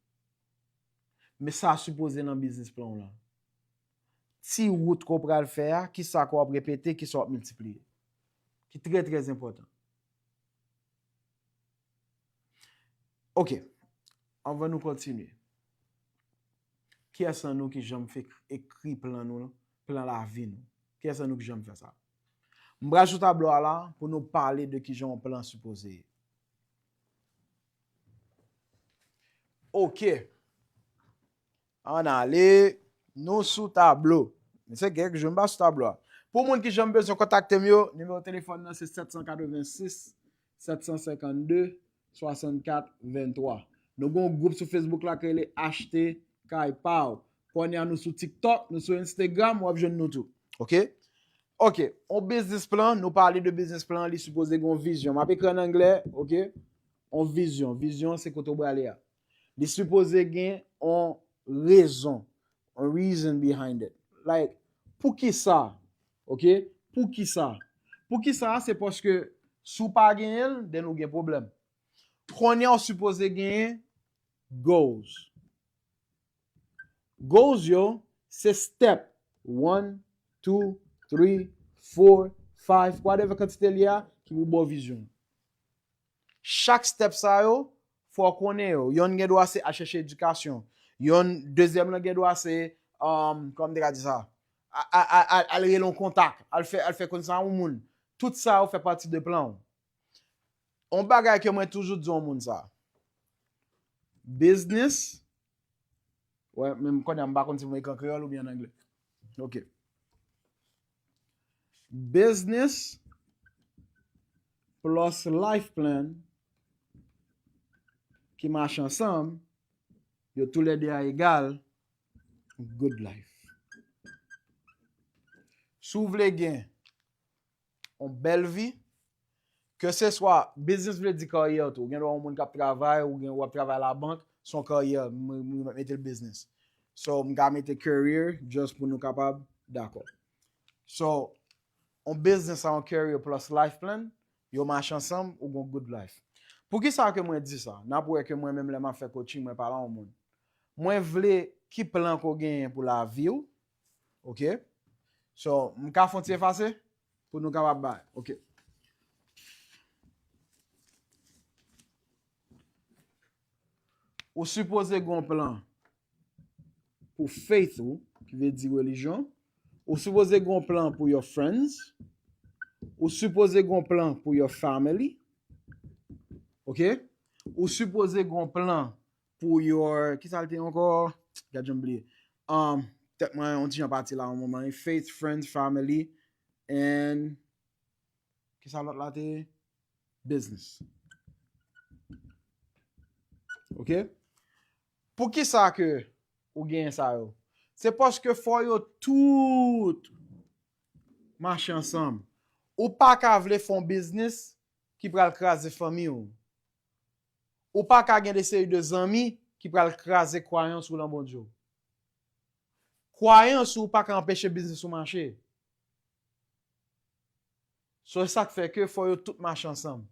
Men sa sipoze nan biznis plan w lan. Ti wout ke w pral fè a, kisa ke w ap repete, kisa w ap miltipliye. Ki trè, trè enpòtan. Ok. Anvan nou kontinye. Kiyès nan nou ki janm fè ekri plan nou, plan lavi nou? Kiyès nan nou ki janm fè sa? M pral sou tablo a la pou nou pale de kijan yon plan sipoze ye. Ok. Ann ale, nou sou tablo. Men se kèk jou m pa sou tablo a. Pou moun ki janm bezwen kontakte m yo, nimewo telefòn nan se sèt san katrevensis, sèt san senkannde, swasannkat, venntwa. Nou gen yon gwoup sou Facebook la ki rele Achte Kay Pa W. Kounye a nou sou TikTok, nou sou Instagram, w ap jwenn nou tou. Oke? Oke, yon business plan, nou pale de business plan, li sipoze gen yon vizyon. M ap ekri an anglè, oke? Yon vizyon. Vizyon se kote w prale a. Li sipoze gen yon rezon, yon reason behind it. Like, poukisa? Oke? Poukisa? Poukisa se paske si w pa genyen l, then ou gen pwoblèm. Kounye a w sipoze genyen goals. Goals yo, se step one, two, three, four, five, whatever kantite li a, ki pou ba w vizyon. Chak step sa yo, fò w konnen yo. Yonn gen dwa se al chèche edikasyon. Yonn, dezyèm lan gen dwa se, um, kòman m te ka di sa? A- a- a- a- Al rele yon kontak, al fè, al fè konnen sa yon moun. Tout sa yo fè pati de plan w. Yon bagay ke mwen toujou di yon moun sa. Business, wè, menm kounye a m pa konn si mwen ekri an kreyòl oubyen an anglè. Oke. Business plus life plan ki mache ansanm, yo toulède a egal good life. Si w vle gen yon bèl vi, ke se swa, biznis vle di karyè tou. Ou gen dwa yon moun k ap travay, ou gen, w ap travay labank, se yon karyè, m- m- m- mete l biznis. So, m ka mete career, just pou nou kapab dakò. So, yon biznis a yon career plus life plan, yo mache ansanm, ou gon good life. Poukisa ke mwen di sa? N ap wè ke mwen menm lè m ap fè coaching, mwen pale a yon moun. Mwen vle ki plan ke w genyen pou lavi w. Oke? So, m ka fè yon ti efase pou nou kapab bay. Oke. Ou sipoze gon plan pou faith ou, ki vle di relijyon. Ou sipoze gon plan pou your friends. Ou sipoze gon plan pou your family. Oke? Ou sipoze gon plan pou your, ki sa l te ankò? Gad jan m bliye. Um, tèt mwen yon ti jan pati la yon moman. Faith, friends, family, and ki sa lòt la te? Business. Oke? Poukisa ke ou genyen sa yo? Se paske fò yo tout mache ansanm. Ou pa ka vle fè yon biznis ki pral kraze fanmi w. Ou pa ka gen de seri de zanmi ki pral kraze kwayans ou lan Bondye w. Kwayans ou pa ka anpeche biznis ou mache. So, e sa k fè ke fò yo tout mache ansanm.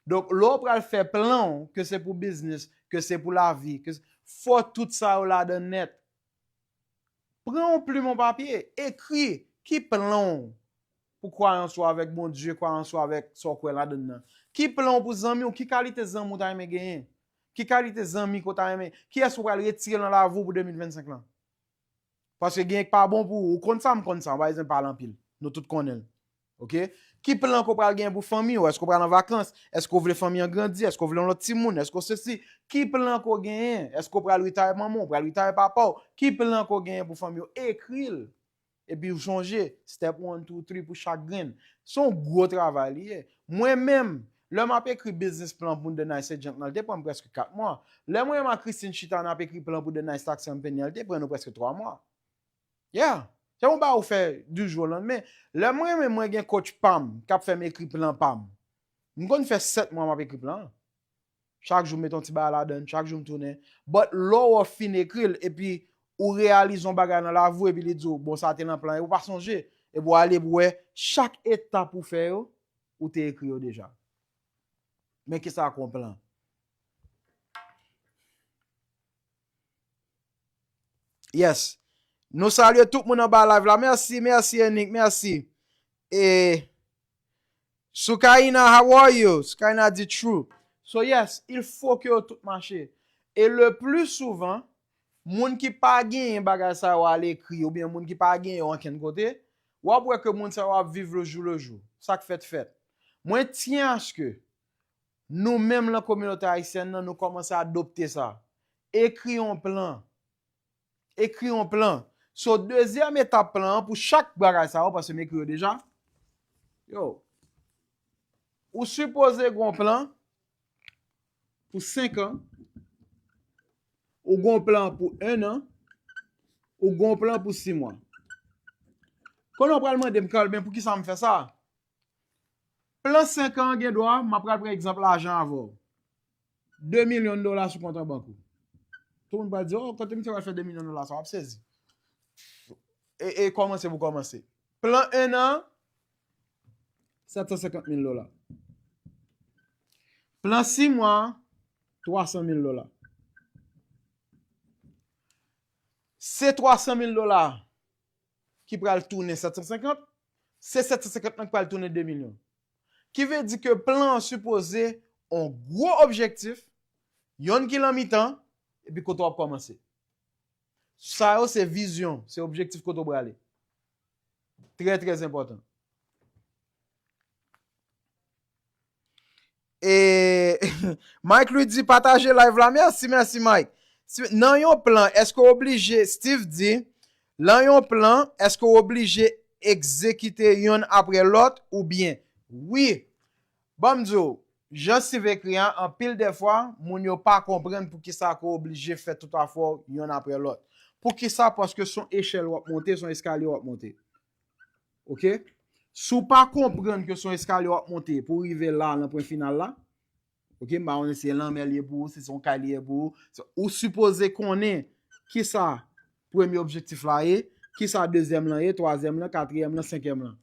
Donk, lè w pral fè plan w, ke se pou biznis, ke se pou lavi, ke se- fò tout sa yo ladan nèt. Pran yon plim, yon papye, ekri ki plan w pou kwayans ou avèk Bondye, kwayans ou avèk sa w kwè ladan nan. Ki plan w pou zanmi w, ki kalite zanmi w ta renmen genyen? Ki kalite zanmi ke w ta renmen? Kiyès ou pral retire nan lavi w pou de mil vennsenk lan? Paske gen k pa bon pou ou. Ou konn sa, m konn sa. Mwen pa bezwen pale anpil. Nou tout konnen l. Oke? Ki plan ke w pral genyen pou fanmi w? Èske w pral an vakans? Èske w vle fanmi an grandi? Èske w vle yon lòt timoun? Èske w sesi? Ki plan ke w genyen? Èske w pral retire manman w? W pral retire papa w? Ki plan ke w genyen pou fanmi w? Ekri l. Epi w chonje, step one, two, three pou chak grenn. Se yon gwo travay li ye. Mwen menm, lè m ap ekri business plan pou The Nice Agent lan, li te pran m prèske kat mwa. Lè mwen menm ak Christine chita n ap ekri plan pou The Nice Taxi Company an, li te pran nou prèske twa mwa. Yeah. Se yon bagay ou fè du jour au lendemain. Lè mwen menm mwen gen coach pa m k ap fè m ekri plan pa m. M konn fè sèt mwa m ap ekri plan an. Chak jou m mete yon ti bagay ladan l, chak jou m tounen. But lè w fin ekri l, epi ou reyalize yon bagay nan lavi w, epi li di w, bon, sa te nan plan, epi w pa sonje, epi w ale pou w wè chak etap ou fè yo, ou te ekri yo deja. Men kisa k yon plan? Yes. Nou salye tout moun anba live la. Mèsi, mèsi, Enik, mèsi. E Sukaina, how are you? Sukaina di true. So yes, il faut que yo tout mache. E le plus souvent, moun ki pa genyen bagay sa yo al ekri, oubyen moun ki pa genyen yo ankenn kote, w ap wè ke moun sa yo ap viv le jour le jour. Sa k fèt fèt. Mwen tyen aske nou menm lan kominote ayisyèn nan, nou kòmanse adopte sa. Ekri yon plan. Ekri yon plan. So, dezyèm etap plan an pou chak bagay sa yo, paske m ekri yo deja. Yo, ou sipoze gen yon plan pou senk an, ou gen yon plan pou en an, ou gen yon plan pou sis mwa. Kounye a w pral mande m, Carl, men poukisa m fè sa? Plan senk an gen dwa, m ap pral pran egzanp lajan avè w. De milyon dola sou kont an bank ou. Tout moun pral di, "Oh, kote misye pral fè de milyon dola sa?" W ap sezi. E, e kòmanse pou kòmanse. Plan en an, sèt san senkant mil dola. Plan sis mwa, twa san mil dola. Se twa san mil dola ki pral tounen sèt san senkant, se sèt san senkant lan ki pral tounen de milyon. Ki vle di ke plan an sipoze yon gwo objektif, yonn ki nan mitan, epi kote w ap kòmanse. Sa yo se vizyon, se objektif kote w prale. Trè, trè enpòtan. E Mike Louis di pataje live la. Mèsi, mèsi Mike. Si, nan yon plan, èske w oblije, Steve di, nan yon plan, èske w oblije egzekite yonn apre lòt oubyen? Wi. Ban m di w, jan Steve ekri an, anpil dèfwa, moun yo pa konprann poukisa ke w oblije fè tout afè w yonn apre lòt. Poukisa? Paske se yon echèl w ap monte, se yon eskalye w ap monte. Oke? Si w pa konprann ke se yon eskalye w ap monte pou w rive la, nan pwen final la, oke, m pa konnen si se lanmè l ye pou ou, si se yon kay li ye pou ou, ou sipoze konnen kisa premye objektif la ye, kisa dezyèm lan ye, twazyèm lan, katriyèm lan, senkyèm lan,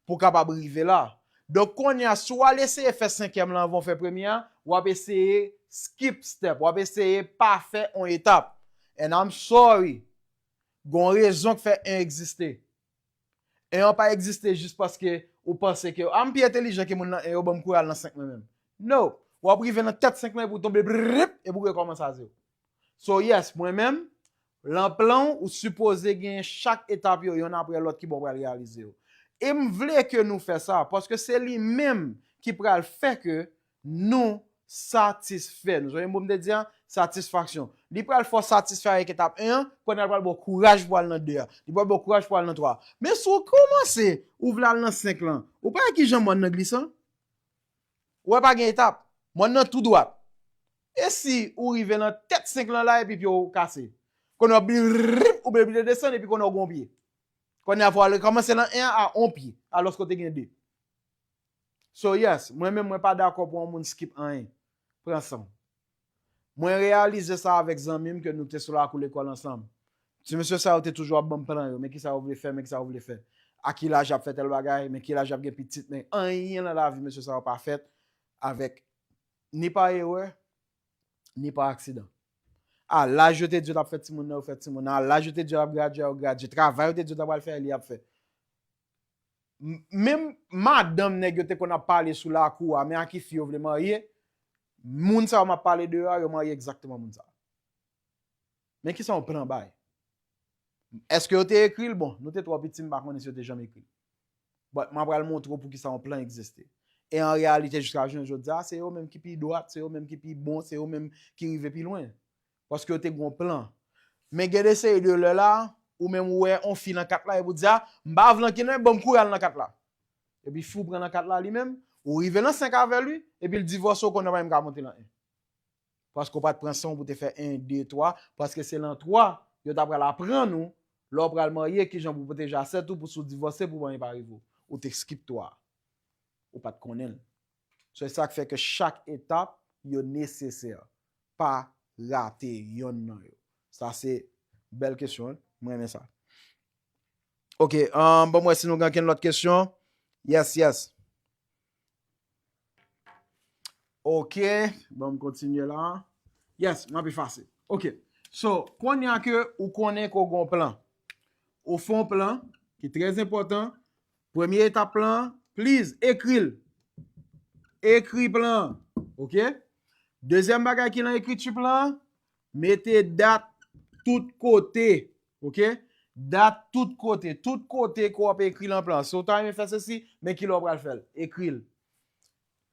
pou w kapab rive la. Donk, kounye a, si w al eseye fè senkyèm lan anvan w fè premye a, w ap eseye skip step, w ap eseye pa fè yon etap. And I'm sorry, gon rezon k fè en egziste. En an pa egziste jis paske ou panse ke, "Ah, m pi entelijan ke moun nan en, yo ban m kouraj nan senk mwen menm." No! W ap rive nan tèt senk lan epi w tonbe, brrrip, epi w rekòmanse a zewo. So, yes, mwen menm, lan plan w, ou sipoze gen chak etap yo, yonn apre lòt, ki bon pral reyalize yo. E m vle ke nou fè sa, paske se li menm ki pral fè ke nou satisfè. Nou sonje mo m te di a, satisfaksyon. Li pral fè w satisfè avèk etap en an, kounye a l pral ba w kouraj pou al nan de a. Li pral ba w kouraj pou al nan twa a. Men si w kòmanse, ou vle al nan senk lan, ou pa wè kijan mòn nan glisan? Ou wè pa gen etap. Mòn nan tou dwat. E si ou rive nan tèt senk lan la epi pye w kase? Kounye a w ap brrrip, ou oblije desann epi kounye a w gen yon pye. Kounye a fò w al rekòmanse nan en an a yon pye, alòske w te gen de. So yes, mwen menm mwen pa dakò pou yon moun skip anyen. Pran san w. Mwen reyalize sa avèk zanmi m ke nou te sou lakou lekòl ansanm. Ti mesye sa yo te toujou ap ban m plan yo, men kisa yo vle fè, men kisa yo vle fè. A ki laj y ap fè tèl bagay, men ki laj y ap gen pitit, men anyen nan lavi mesye sa yo pa fèt avèk ni pa erè, ni pa aksidan. A laj yo te di yo t ap fè timoun nan, yo fè timoun nan. A laj yo te di yo t ap gradye, yo gradye. Travay yo te di yo t ap al fè, li ap fè. M- menm madanm nèg yo te konn ap pale sou lakou a, men a ki fi yo vle marye, moun sa yo m ap pale de yo a, yo marye egzakteman moun sa. Men kisa yon plan bay? Èske yo te ekri l? Bon, nou te twò piti, m pa konnen si yo te janm ekri l. But m apral montre w poukisa yon plan egziste. E an reyalite, jiska jounen jodi a, se yo menm ki pi dwat, se yo menm ki pi bon, se yo menm ki rive pi lwen. Paske yo te gen yon plan. Men gen de seri de lè la, ou menm ou wè yon fi nan kat la, epi ou di, "A, m pa vle anken non, ban m kouri al nan kat la." Epi fi w pran nan kat la li menm, ou rive nan senk avè l wi, epi l divòse w, kounye a w pa menm ka monte nan en. Paske w pa t pran san w pou te fè en, de, twa, paske se nan twa, yo ta pral aprann ou, lè w pral marye, kijan pou pwoteje asèt ou, pou si w divòse, pou anyen pa rive w. Ou te skip twa a. Ou pa t konnen l. Se sa k fè ke chak etap, yo nesesè. Pa rate yonn nan yo. Sa se bèl kesyon, wi. Mwen renmen sa. Ok, um, ban m wè si nou gen ankenn lòt kesyon. Yes, yes. Ok, ban m kontinye la. Yes, m ap efase. Ok. So, kounye a ke ou konnen ke w gen yon plan. Ou fè yon plan ki trè enpòtan. Premye etap plan, please, ekri l. Ekri plan an, ok? Dezyèm bagay ki nan ekriti plan an, mete dat tout kote, ok? Dat tout kote, tout kote ke w ap ekri lan plan. Si w ta renmen fè sesi, men kilè w pral fè l. Ekri l.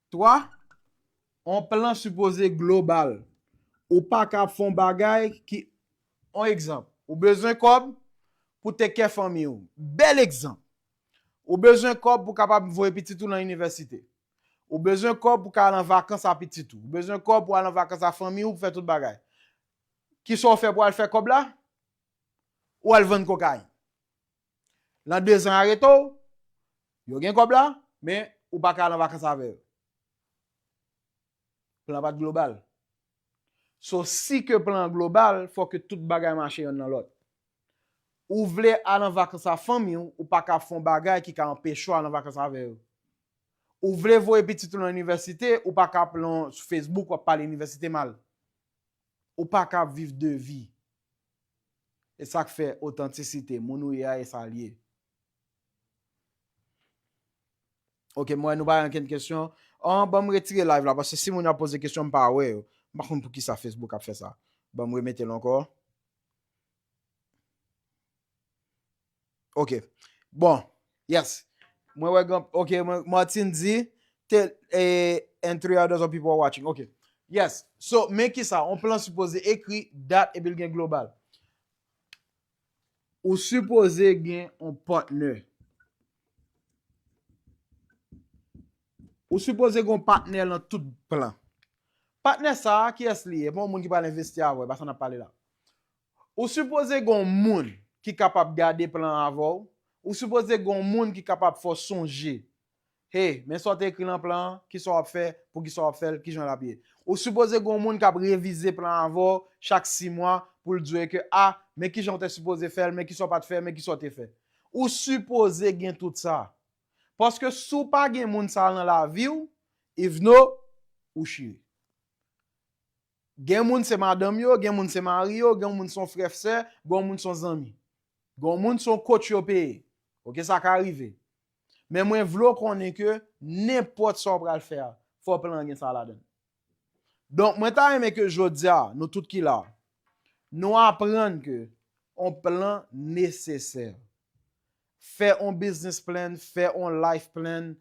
Twa, yon plan sipoze global. Ou pa ka fè yon bagay ki, yon egzanp, ou bezwen kòb, pou take care fanmi w. Bèl egzanp. Ou bezwen kòb pou kapab voye pitit ou nan inivèsite. Ou bezwen kòb pou ka al an vakans a pitit ou. Ou bezwen kòb pou al an vakans a fanmi ou pou fè tout bagay. Kisa w fè pou al fè kòb la? Ou al vann kokayin. Lan dezan arete w, yo gen kòb la, men ou pa ka al an vakans avè yo. Plan pa t global. So, si ke plan an global, fò ke tout bagay mache yonn nan lòt. Ou vle al an vakans a fanmi w, ou pa ka fè yon bagay ki ka anpeche w al an vakans avè yo. Ou vle voye pitit ou nan inivèsite, ou pa ka ap lan sou Facebook w ap pale inivèsite mal. Ou pa ka ap viv de vi. E sa k fè otantisite, moun ou ye a, e sa l ye. Ok, m wè nou pa gen okenn kesyon. An, ban m retire live la, paske si moun yo ap poze kesyon, m pa wè yo. M pa konn poukisa Facebook ap fè sa. Ban m remete l ankò. Ok. Bon. Yes. Mwen wè gen, ok, mwen, Martin di, te, eh, and three others of people are watching. Ok. Yes. So, men kisa, on plan sipoze ekri, dat, epi l gen global. Ou sipoze gen on patnè. Ou sipoze gen on patnè lan tout plan. Patnè sa a, kiyès li ye? E pa yon moun ki pral envesti avè w, e pa sa n ap pale la. Ou sipoze gen yon moun ki kapab gade plan an avè w. Ou sipoze gen yon moun ki kapab fè w sonje. Hey, men sa w te ekri lan plan an, kisa w ap fè, poukisa w ap fè l, kijan l ap ye. Ou sipoze gen yon moun k ap revize plan an avè w chak sis mwa pou l di w ke, a, men kijan w te sipoze fè l, men kisa w pa t fè, men kisa w te fè. Ou sipoze gen tout sa. Paske si w pa gen moun sa a lan lavi w, Yvno, ou chire. Gen moun se madanm yo, gen moun se mari yo, gen moun se yon frè, sè, gen moun se yon zanmi. Gen moun se yon coach yo peye. Ok, sa ka rive. Men mwen vle w konnen ke nenpòt sa w pral fè a, fò plan an gen sa ladan l. Donk, mwen ta renmen ke jodi a, nou tout ki la, nou aprann ke on plan nesesè. Fè on business plan, fè on life plan,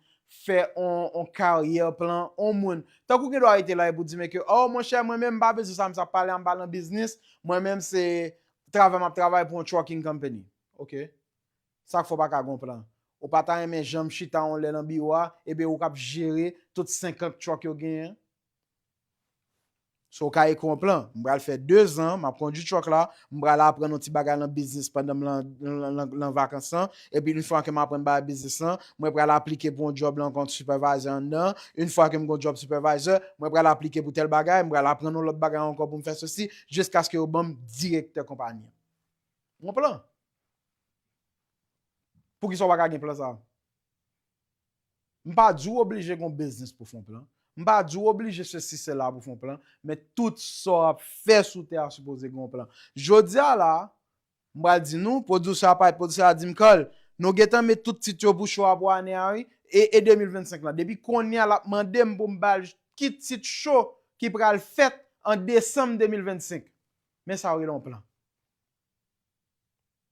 fè on, on career plan, on moun. Tankou gen dwa rete la epi w di, men ke, oh, monchè, mwen menm m pa bezwen sa, m sa pale a, m pa nan biznis, mwen menm se travay m ap travay pou on trucking company. Ok? Sa k fè w pa ka gen on plan? Ou pa ta renmen janm chita on lè nan biwo a, epi ou k ap jere tout senkant truck yo genyen? So, w ka ekri yon plan. M pral fè dezan, m ap kondui truck la, m pral aprann yon ti bagay nan biznis pandan m lan, lan, lan, lan vakans lan, epi yon fwa ke m aprann bagay biznis lan, mwen pral aplike pou yon job lan kòm supervisor anndan, yon fwa ke m gen yon job supervisor, mwen pral aplike pou tèl bagay, m pral aprann yon lòt bagay ankò pou m fè sesi, jiskaske yo ban m direktè konpayi an. Yon plan. Poukisa w pa ka gen plan sa a? M pa di w oblije gen yon biznis pou fè yon plan. M pa di w oblije sesi, sela pou fè yon plan. Men tout sa w ap fè sou tè a sipoze gen yon plan. Jodi a la, m pral di nou, pwodiktè a parèt, pwodiktè a di m, Carl, nou gentan met tout tit yo pou show a pou ane a, wi. E, e de mil vennsenk lan. Depi kounye a, l ap mande m pou m ba l ki tit show ki pral fèt an desanm de mil vennsenk. Men sa yo rele yon plan.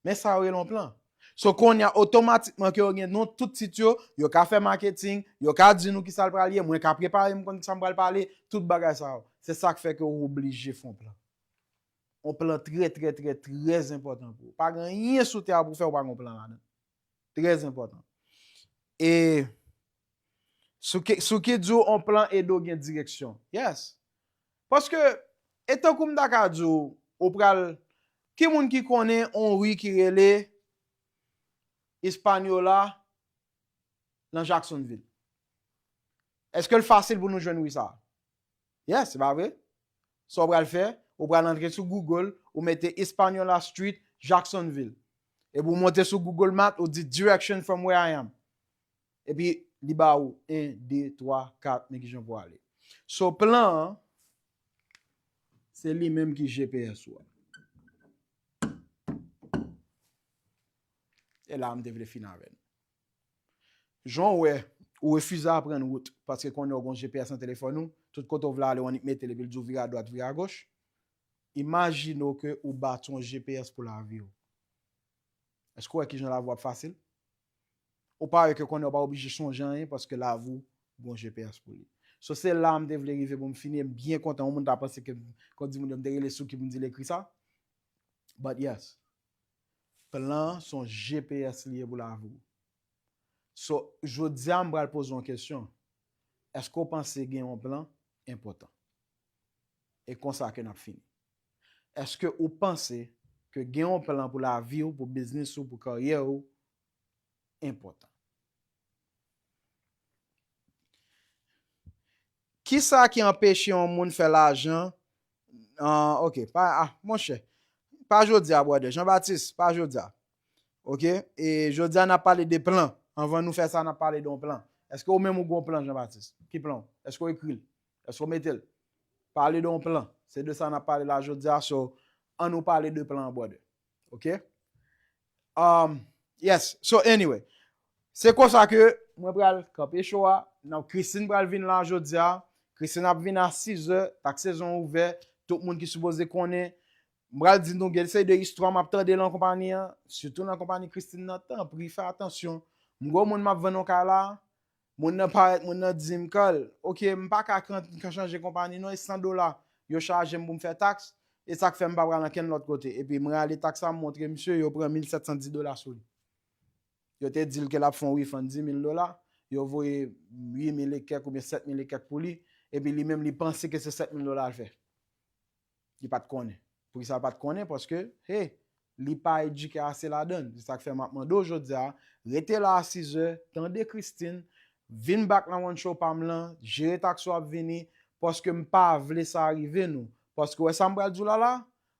Men sa yo rele yon plan. So, kounye a, otomatikman ke yo gen non tout tit yo, yo ka fè maketing, yo ka di nou kisa l pral ye, mwen ka prepare m konn sa m pral pale, tout bagay sa yo. Se sa k fè ke w oblije fè yon plan. Yon plan trè, trè, trè, trè enpòtan pou ou. Pa gen anyen sou tè a pou w fè, ou pa gen yon plan ladan. Trè enpòtan. E Sou ki, sou ki di w on plan ede w gen direksyon. Yes. Paske, e tankou m ta ka di w, ou pral, ki moun ki konnen on ri ki rele Hispaniola nan Jacksonville? Èske l fasil pou nou jwenn ri sa a? Yes, se pa vre? Sa w pral fè, ou pral antre sou Google, ou mete Hispaniola Street, Jacksonville. Epi w monte sou Google Maps, ou di direction from where I am. Epi li ba ou en, de, twa, kat, men kijan pou w ale. So, plan an, se li menm ki G P S ou a. E la, m te vle fin avè n. Jan w wè, ou refize aprann wout, paske konnen w gon G P S nan telefòn ou, tout kote w vle ale, w annik mete l, epi l di w vire adwat, vire agoch. Imajine w ke ou bati yon G P S pou lavi w. Èske w wè kijan lavi w ap fasil? Ou pare ke konnen w pa oblije chanje anyen, paske lavi w gon G P S pou li. So, se la m te vle rive pou m fini, e m byen kontan. Yon moun ta panse ke, kon di moun yo, m te rele Souki pou m di l ekri sa. But yes. Plan se yon G P S li ye pou lavi w. So, jodi a m pral poze yon kesyon. Èske w panse gen yon plan enpòtan? E konsa ke n ap fini. Èske ou panse ke gen yon plan pou lavi w, pou biznis ou, pou karyè w enpòtan? Kisa ki anpeche yon moun fè lajan? Ah, ok, pa, ah, monchè, pa jodi a, brother. Jean Baptiste, pa jodi a. Ok? E jodi a, n ap pale de plan. Anvan nou fè sa, n ap pale de yon plan. Èske ou menm ou gen yon plan, Jean Baptiste? Ki plan w? Èske w ekri l? Èske w mete l? Pale de yon plan. Se de sa n ap pale la jodi a. So, ann nou pale de plan an, brother. Ok? Um, yes. So, anyway. Se konsa ke mwen pral kanpe show a. Nan, Christine pral vin la jodi a. Christine ap vin a sis zè. Tak sezon ouvè. Tout moun ki sipoze konnen. M pral di nou gen seri de istwa m ap tande lan konpayi an. Sitou nan konpayi Christine nan. Tanpri, fè atansyon. M gwo moun m ap vann yon kay la. Moun nan parèt, moun nan di m, Carl, ok, m pa ka kan, kan chanje konpayi non, e san dola yo chaje m pou m fè taks, e sa k fè m pa pral ankenn lòt kote. Epi m rale taks la, m montre misye, yo pran mil sèt san dis dola sou li. Yo te di l ke l ap fè yon refund dis mil dola, yo voye uit mil e kèk oubyen sèt mil e kèk pou li, epi li menm li panse ke se sèt mil dola l fè. Li pa t konnen. Poukisa l pa t konnen? Paske, hey, li pa edike ase ladan l. Se sa k fè m ap mande w jodi a, rete la a sis zè, tande Christine, vin back nan one show pa m lan, jere taks ou ap vini, paske m pa vle sa rive nou. Paske w wè sa m pral di w la la,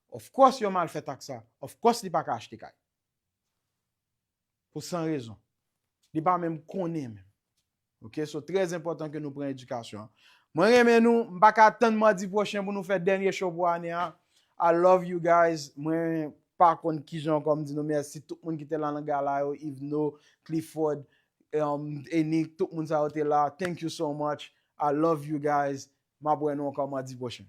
of course yo mal fè taks sa, of course li pa ka achte kay. Pou san rezon. Li pa menm konnen menm. Ok, so trè enpòtan ke nou pran edikasyon an. Mwen renmen nou, m pa ka tann madi pwochen pou nou fè dènye show pou ane a. I love you guys. Mwen pa konn kijan ankò m di nou mèsi. Tout moun ki te la nan gala yo, Yvno, Clifford, um, Enik, tout moun sa yo te la. Thank you so much. I love you guys. M ap wè nou ankò madi pwochen.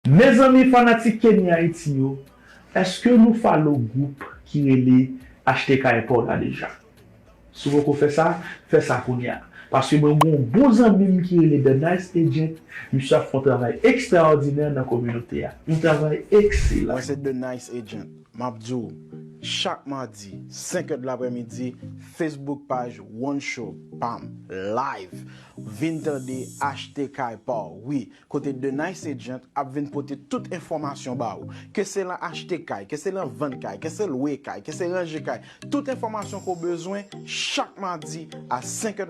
Mezanmi, fanatik Kenny Haiti yo, èske nou follow gwoup ki rele Achte Kay Pa W la deja? Si w poko fè sa, fè sa kounye a. Paske mwen gen yon bon zanmi m ki rele The Nice Agent, misye ap fè yon travay ekstraòdinè nan kominote a. Yon travay ekselan. Mwen se The Nice Agent. M ap di w, chak madi, senk è de laprèmidi, Facebook paj One Show, pam, live. Vin tande Achte Kay Pa W, wi, kote The Nice Agent ap vin pote tout enfòmasyon ba ou. Ke se lan achte kay, ke se lan vann kay, ke se lwe kay, ke se ranje kay. Tout enfòmasyon ke w bezwen, chak madi a senk è